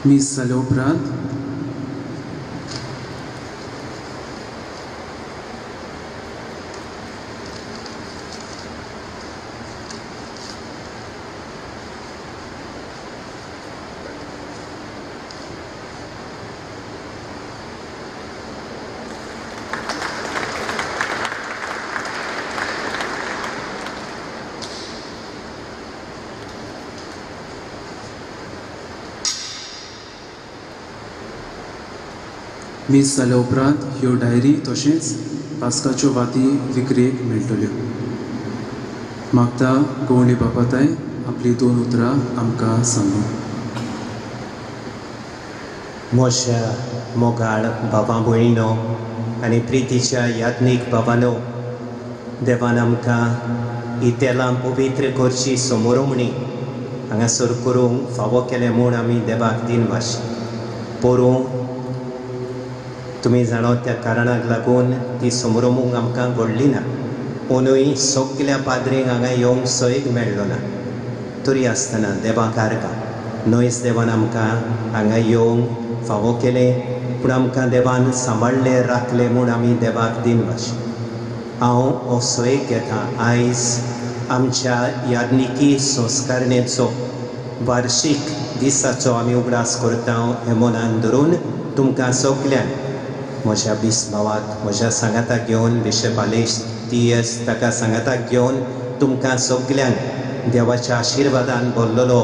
मीस जाल्या उपरांत मीस जाल्या उपरांत ह्यो डायरी तशेंच पास्काच्यो वाती विक्रेक मेळटल्यो. मागता गवळी बापाताय आपली दोन उतरां आमकां सांगू. म्हज्या मोगाळ बाबा भयणो आनी प्रितीच्या याज्ञीक बाबानो, देवान आमकां ही तेलां पवित्र करची समोरमणी हांगासर करूंक फावो केलें म्हूण आमी देवाक दिनवाशी. पोरूं तुमी जाणो त्या कारणाक लागून ती समोरमूंक आमकां घडली ना. ओनूय सगल्या पाद्रींक हांगा येवंक सयग मेळ्ळो ना. तरी आसतना देवाक आर्गां न्हयच देवान आमकां हांगा येवंक फावो केलें, पूण आमकां देवान सांबाळ्ळें राखलें म्हूण आमी देवाक दिनवाशी. हांव हो सयग घेता आयज आमच्या याज्ञिकी संस्कारणेचो वार्षीक दिसाचो आमी उगडास करता हें मनान धरून तुमकां सगल्यांक म्हज्या बिस्बावाक म्हज्या सांगाताक घेवन बिशप आलेश दियस ताका सांगाताक घेवन तुमकां सगल्यांक देवाच्या आशिर्वादान भरलेलो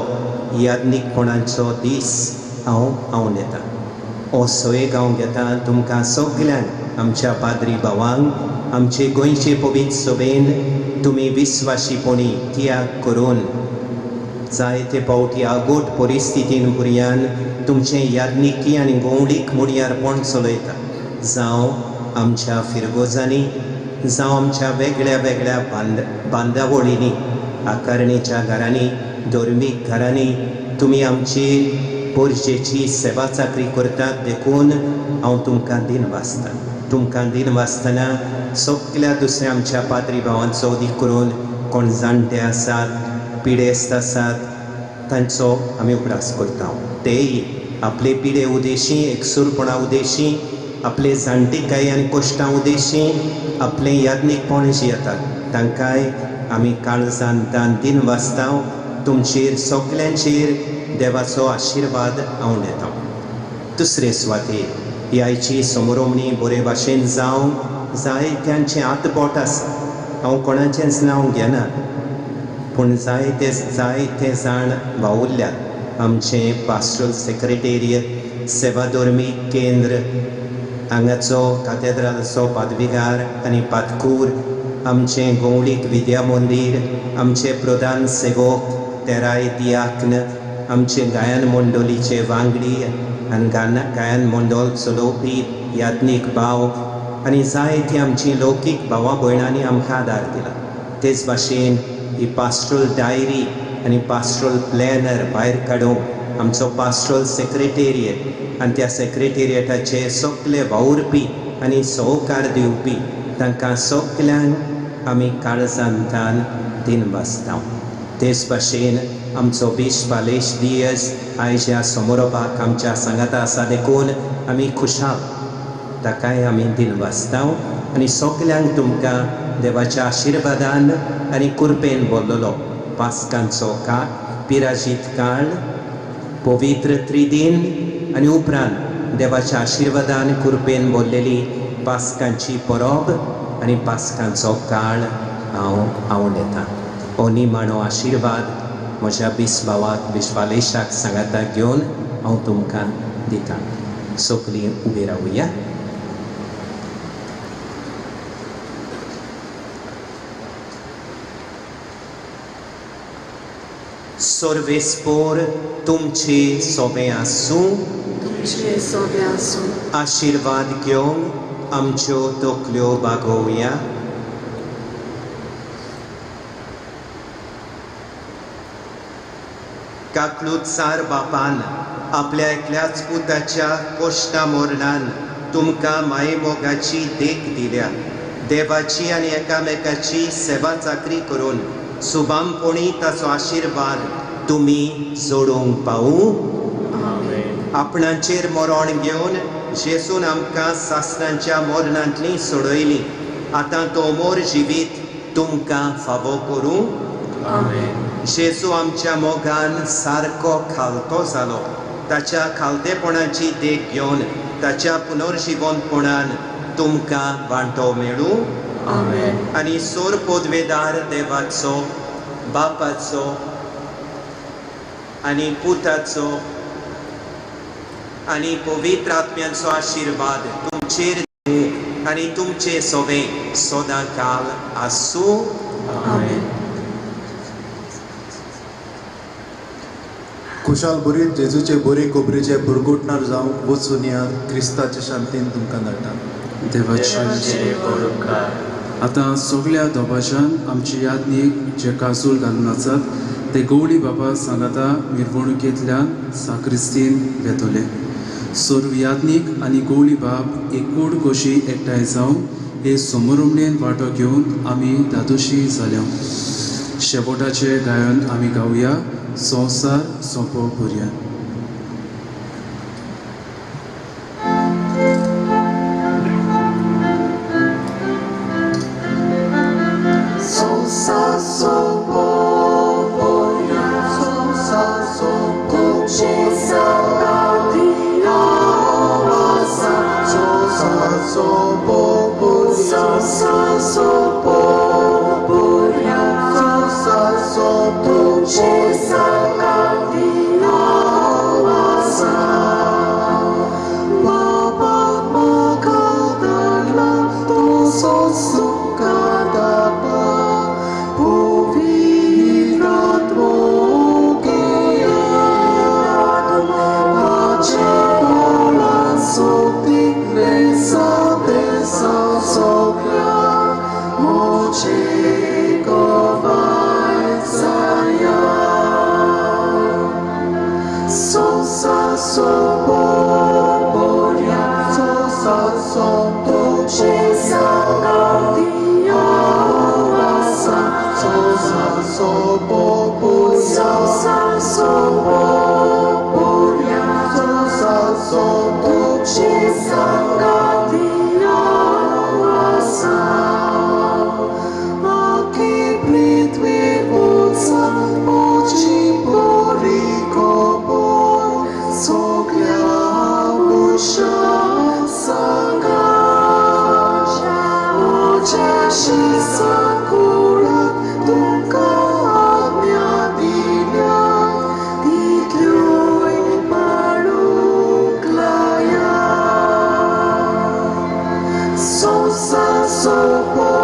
याज्ञीकपणाचो दीस हांव हांव येता. हो सयग हांव घेता तुमकां सगल्यांक आमच्या पाद्री भावांक आमचे गोंयचे पवित्र सभेन तुमी विस्वाशीपणी त्याग करून जायते फावटी आगोट परिस्थितीन भुरग्यान तुमचें याज्ञिकी आनी गवळीक मुणयारपण चलयता. जावं आमच्या फिरगोजांनी, जावं आमच्या वेगळ्या वेगळ्या बांदावळींनी, आकारणेच्या घरांनी, धर्मीक घरांनी तुमी आमची पोरजेची सेवा चाकरी करतात. देखून हांव तुमकां दिनवासता. तुमकां दिनवासतना सगल्या दुसऱ्या आमच्या पाद्री भावांचो उदीक करून कोण जाणटे आसात, पिडेस्त आसात तांचो आमी उगडास करता. तेय आपले पिडे उदेशी, एकसूरपणा उदेशी, आपले जाणटीकाय आनी कश्टां उदेशी आपलें याज्ञीकपण जियेतात. तांकांय आमी काळजान दान दिनवासता. तुमचेर सगल्यांचेर देवाचो आशिर्वाद हांव दिता. दुसरे सुवातेर ही आयची समोरमणी बरे भाशेन जावंक जायत्यांचें हातबोट आसा. हांव कोणाचेंच नांव घेना, पूण जायते जायते जाण वावुरल्यात. आमचें पास्टरल सेक्रेटेरियट, सेवाधर्मीक केंद्र, हांगाचो कातेद्रालचो पादविगार आनी पादकूर, आमचें गवळीक विद्या मंदीर, आमचे प्रधान सेवक तेराय दियाक्न, आमचे गायन मंडळीचे वांगडी आनी गायन मंडळ चलोवपी याज्ञीक भाव आनी जायती आमची लौकीक भावा भयणांनी आमकां आदार दिला. तेच भाशेन ही पास्टरल डायरी आनी पास्टरल प्लॅनर भायर काडूंक आमचो पास्टरल सेक्रेटेरियट आनी त्या सेक्रेटेरियटाचे सगले वावुरपी आनी सहकार दिवपी तांकां सगल्यांक आमी काळजांतान दिनवासता. तेच भाशेन आमचो बिशप आलेश दियस आयज ह्या समारोपाक आमच्या सांगाता आसा देखून आमी खुशाल, ताकाय आमी दिनवासता. आनी सगल्यांक तुमकां देवाच्या आशिर्वादान आनी कृपेन भरलेलो पास्कांचो काळ, पिराजीत काळ, पवित्र त्रिदीन आनी उपरांत देवाच्या आशिर्वादान कृपेन भरलेली पास्कांची परब आनी पास्कांचो काळ हांव आवडटा. हो निमाणो आशिर्वाद म्हज्या बिस्बावाक बिस्बालेशाक सांगाता घेवन हांव तुमकां दिता. सगलीं उबी रावया. सर्वेस्पोर तुमचे सोबें आसूं, तुमचे सोबें आसूं. आशिर्वाद घेवन आमच्यो तकल्यो बागोवया. काकलुतसार बापान आपल्या एकल्याच पुताच्या कोश्टा मोरणान तुमकां मायेमोगाची देख दिल्या. देवाची आनी एकामेकाची सेवा चाकरी करून सुबामपणी ताचो आशिर्वाद तुमी जोडूंक पावूं. आपणाचेर मरण घेवन जेजून आमकां सासणांच्या मरणांतली सोडयली. आतां तो मोर जिवीत तुमकां फावो करूं. जेजू आमच्या मोगान सारको खालतो जालो. ताच्या खालतेपणाची देख घेवन ताच्या पुनर्जिवनपणान तुमकां वांटो मेळूं. आनी सोर पदवेदार देवाचो, बापाचो आनी पुताचो आनी पवित्र आत्म्याचो आशिर्वाद तुमचेर आनी तुमचे सोवे सदां काल आसूं. खुशाल बरी जेजूचे बरी कोबरीचे बुरगुटणार जावं वचून या क्रिस्ताचे शांतीन तुमकां धाडटा. देवाचे आतां सगळ्या दोबाच्यान आमची यादनीक जे काजूल घालून आसात ते गवळी बाबा सांगाता मिरवणुकेंतल्यान साक्रिस्तीन वेतले. सर्व यादनीक आनी गवळी बाब एक कूड कशी एकठांय जावन हे समरुमणेन वांटो घेवन आमी धादोशी जाल्या. शेवटाचें गायन आमी गावया संवसार सोंपो पर्यंत. So, so, so.